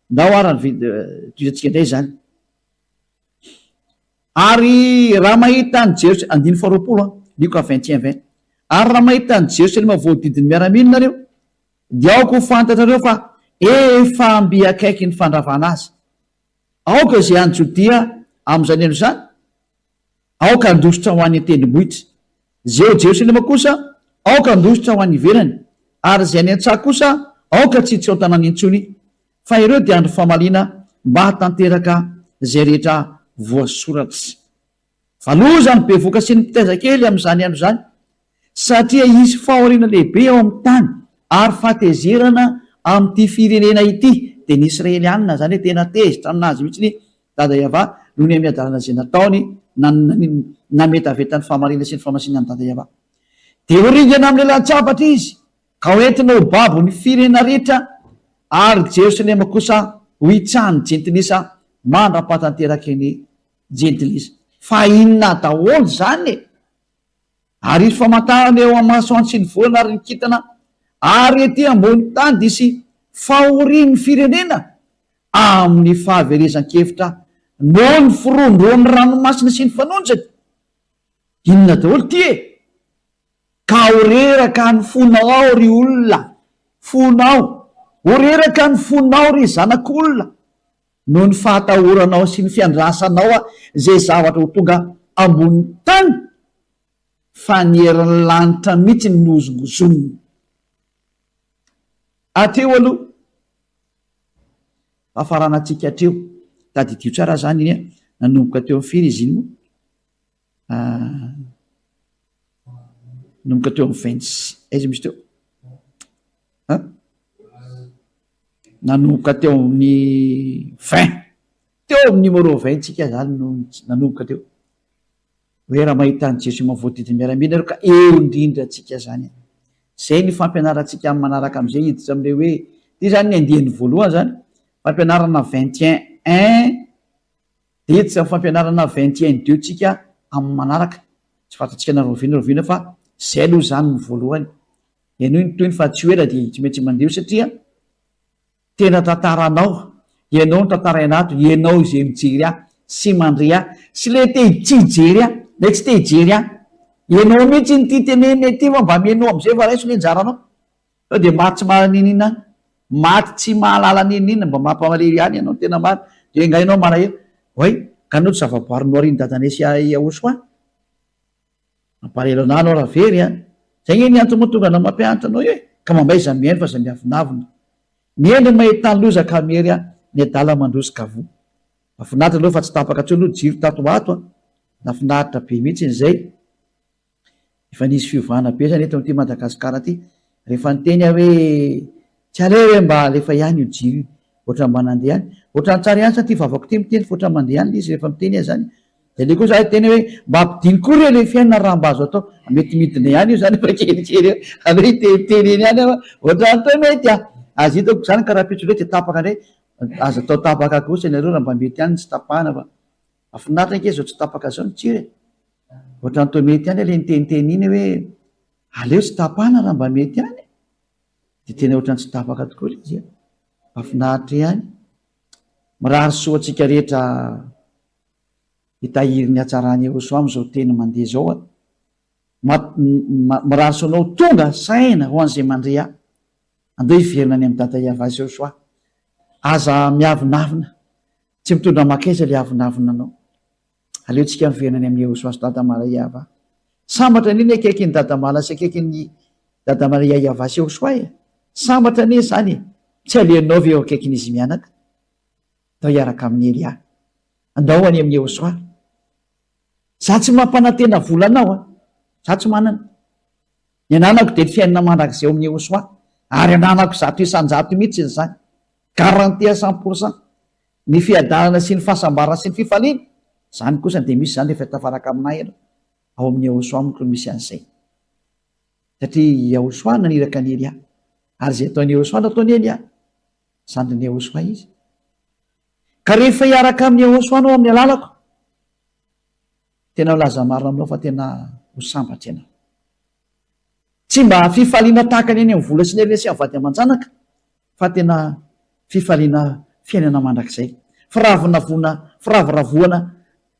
Ndao ara ny tohizantsika indray izany. Ary raha mahita an'i Jerosalema, andininy faharoapolo an, Lioka 21 20, Ary raha mahita an'i Jerosalema voahodidin'ny miaramila nareo, dia aoka ho fantatrareo fa efa mby akaiky ny fandravana azy. Aoka izay any Jodia amin'izany andro izany, aoka handositra ho any an-tendrombohitra. Izay ao Jerosalema kosa, aoka handositra ho any ivelany, ary izay any an-tsaha kosa, aoka tsy hitsao tanàna intsony, Fa ireo dia andro famaliana mba hahatanteraka izay rehetra voasoratra. Fa loza ny bevoka sy ny mpitaiza kely amin'izany andro izany, satria hisy fahoriana lehibe ao amin'ny tany ary fahatezerana amin'ity firenena ity, dia ny Israelianina izany hoe tena tezitra aminazy mihitsy ny Dada Yavah noho ny amin'ny hadalana izay nataony nametaveta ny fahamarinana sy ny fahamasinan'i Dada Yavah. Dia ho ringana amin'ny lelan-tsabatra izy Ka ho entina ho babo ny firenena rehetra, ary Jerosalema kosa ho hitsahan'ny jentilisa mandra-pahatanteraky ny jentilisa. Fa inona daholo izany e? Ary hisy famantarana eo amin'ny masoandro sy ny volana ary ny kintana, ary ety ambony tany dia hisy fahorian'ny firenena amin'ny fahaverezan-kevitra noho ny firohondrohon'ny ranomasina sy ny fanonjany. Inona daholo ity e? Ka ho reraka ny fonao ao ry olona, fonao, ho reraka ny fonao ry zanak'olona, noho ny fahatahoranao sy ny fiandrasanao izay zavatra ho tonga ambonin'ny tany, fa ny herin'ny lanitra mihitsy no nohozongozonina. Hatreo aloha, fafaranantsika hatreo, tadidio tsara izany iny an, nanomboka teo amin'ny firy izy iny moa? Nanomboka teo amin'ny vingt aiza misy teo? An? Nanomboka teo amin'ny vingt, teo amin'ny numéro vingt tsika zany no nanomboka teo. Hoe raha mahita an'i Jesoa voadidin'ny miaramila nareo ka eo indrindra tsika zany. Zay ny fampianarantsika amin'ny manaraka amin'izay hiditra amin'ilay hoe, ity zany ny andiany voalohany zany, fampianarana vingt et un un, Dia hiditra amin'ny fampianarana vingt et un deux tsika amin'ny manaraka, tsy fantatsika na rahoviana rahoviana fa zay aloha izany no voalohany. Henoy ny tohiny fa tsy ho ela dia tsy maintsy mandeha io satria tena tantaranao, ianao no tantaraina ato, ianao izay mijery ahy sy mandre ahy sy le te tsy hijery ahy, le tsy te hijery ahy, ianao mihitsy no tia tenenina ity fa mba mihainoa amin'izay fa raiso ny anjaranao. Sao dia maty tsy mahalala n'inon'inona any. Maty tsy mahalala n'inon'inona, mba mampalahelo ihany ianao ny tena marina. Dia enga ianao malahelo. Oay, ka anao tsy zavaboary noharian'i dadanay sy Yahoshua? Mampalahelo anah anao raha very an! Zay nge ny antony mahatonga anah mampianatra anao io e! Ka mamaiza mihaino fa aza miavonavona. Ny hendry mahita ny loza ka miery an, ny adala mandroso ka voa. Mahafinaritra aloha fa tsy tapaka intsony aloha jiro tato ho ato an! Nahafinaritra be mihitsy izay. Efa nisy fiovana be zany eto amin'ity Madagascar ity. Rehefa niteny aho hoe tsy aleo ve mba alefa ihany io jiro io, ohatran'ny mba nandeha ihany. Ohatran'ny tsara ihany sa ity vavako ity miteny fa ohatran'ny mandeha ihany ilay izy rehefa miteny aho zany. Dia aleo koa za hiteny hoe mba ampidino koa re ilay fiainana raha mba azo atao. Mety midina ihany io zany fa kelikely eo. Aleo hiteniteny eny ihany aho fa ohatran'ny toa mety ah. Aza hitako izany ka rahampitso indray dia tapaka indray. Aza atao tapaka kosa ianareo raha mba mety ihany ny tsy tapahana fa. Mahafinaritra ange izao tsy tapaka izao ny jiro e! Ohatran'ny toa mety ihany ilay niteniteny iny hoe aleo tsy tapahana raha mba mety ihany e! Dia tena ohatran'ny tsy tapaka tokoa ilay izy e! Mahafinaritra ihany. Mirary soa antsika rehetra hitahiry ny hatsaran'i Yehosua amin'izao teny mandeha izao aho. Mirary soa anao ho tonga saina ho an'izay mandre ahy. Andao hiverina any amin'i Dada Yavah sy Yehosua. Aza miavonavona. Tsy mitondra makaiza ilay avonavona anao. Aleo tsika miverina any amin'i Yehosua sy Dada Mala Yavah. Sambatra anie ny akaikin'i Dada Mala sy akaikin'i Dada Maria Yavah sy Yehosua e! Sambatra anie izany e! Tsy aleonao ve eo akaikin'izy mianaka? Ndao hiaraka amin'i Elia. Andao any amin'i Yehosua. Za tsy mampanantena vola anao a! Za tsy manana. Ny ananako dia ny fiainana mandrakizay ao amin'i Yehosua. Ary ananako 100% mihitsy izany. Garantie à 100%. Ny fiadanana sy ny fahasambarana sy ny fifaliana, izany kosa dia misy izany rehefa tafaraka aminà ianao. Ao amin'i Yehosua amiko no misy an'izay. Satria i Yehosua naniraka an'i Elia. Ary izay ataon'i Yehosua no ataon'i Elia. Zandrin'i Yehosua izy. Ka rehefa hiaraka amin'i Yehosua anao amin'ny alalako, tena milaza marina aminao fa tena ho sambatra ianao. Tsy mba fifaliana tahaka ny any amin'ny vola sy ny harena sy amin'ny vady aman-janaka, fa tena fifaliana fiainana mandrakizay. Firavinavona, firavoravoana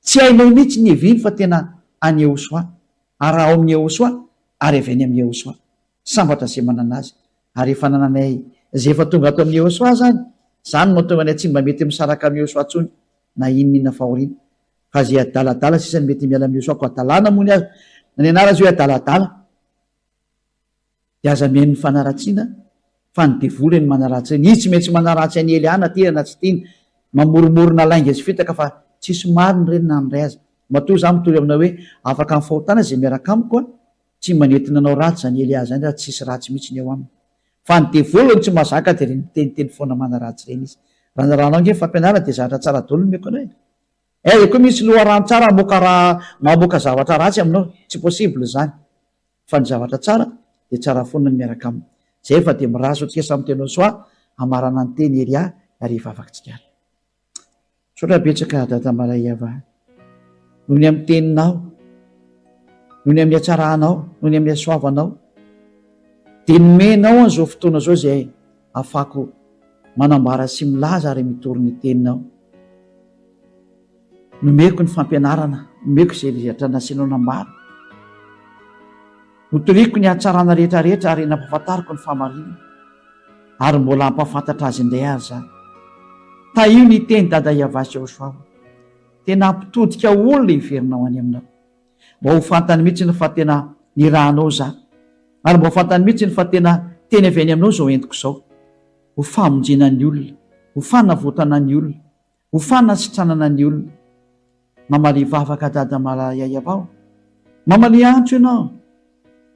tsy hainao mihitsy ny heviny fa tena any Yehosua, ary ao amin'i Yehosua, ary avy any amin'i Yehosua. Sambatra izay manana azy. Ary efa nananay izay efa tonga ato amin'i Yehosua izany. Izany no mahatonga anay tsy mba mety misaraka amin'i Yehosua intsony na inona inona fahoriana. Fa izay adaladala sisa no mety miala amin'i Yehosua, koa hadalana moa ny azy. Na ny anarany aza hoe adaladala. Dia aza mihaino ny fanaratsiana fa ny devoly no manaratsy ireny. Izy tsy maintsy manaratsy an'i Elia na tiana na tsy tiana. Mamoromorona lainga sy fitaka fa tsisy marina ireny na ny iray aza. Matoa izaho mitory aminao hoe afaka amin'ny fahotana izay miaraka amiko an, tsy mba nety nanao ratsy izany Elia izany raha tsisy ratsy mihitsy ny eo aminy. Fa ny devoly no tsy mahazaka dia ireny miteniteny foana manaratsy ireny izy. Raha narahanao ange ny fampianarana dia zavatra tsara daholo no omeko anao e. Aiza koa misy loharano tsara hamoaka raha mamoaka zavatra ratsy aminao? Tsy possible izany. Fa ny zavatra tsara dia tsara foana ny miaraka aminy. Zay fa dia mirary soa antsika samy tena soa hamarana ny teny Elia ary hivavaka tsika ary. Misaotra betsaka Dada Malaiava noho ny amin'ny teninao, noho ny amin'ny hatsaranao, noho ny amin'ny hasoavanao. Dia nomenao an'izao fotoana izao izay afako manambara sy milaza ary mitory ny teninao. Nomeko ny fampianarana, nomeko izay rehetra nasianao nambara. Notoriko ny hatsarana rehetra rehetra ary nampahafantariko ny fahamarinana. Ary mbola hampahafantatra azy indray ary izany. Tahio ny teny Dada Yavah sy Yahoshuah. Tena hampitodika olona hiverina ho any aminao. Mba ho fantany mihitsy ny fa tena nirahanao za. Ary mba ho fantany mihitsy ny fa tena teny avy any aminao izao entiko izao. Ho famonjena ny olona, ho fanavotana ny olona, Ho fanasitranana ny olona. Mamalia vavaka dada Malayayavao. Mamalia antso ianao.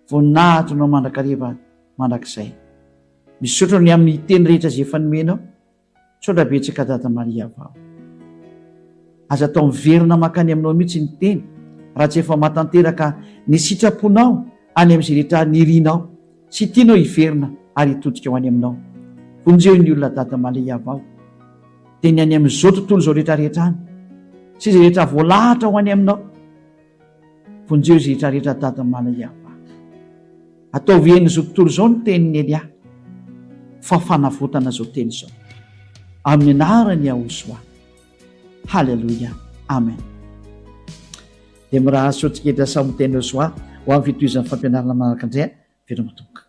Voninahitra anao mandrakariva mandrakizay. Misaotra ny amin'ny teny rehetra izay efa nomenao. Misaotra betsaka dada Mariavao. Aza atao miverina mankany aminao mihitsy ny teny raha tsy efa mahatanteraka ny sitraponao any amin'izay rehetra nirinao sy tianao hiverina ary hitodika ho any aminao. Vonjeo ny olona dada Malayavao. Dia ny any amin'izao tontolo izao rehetra rehetra any, sy izay rehetra voalahatra ho any aminao. Vonjeo izay rehetra rehetra dada Malayava. Ataovy henon'izao tontolo izao ny tenin'i Elia, fa fanavotana izao teny izao. Amin'ny anaran'i Yahosoa. Haleloia. Amen. Dia mirary soa antsika rehetra samy miteny Yahosoa ho amin'ny fitohizan'ny fampianarana manaraka indray. Veloma tompoko.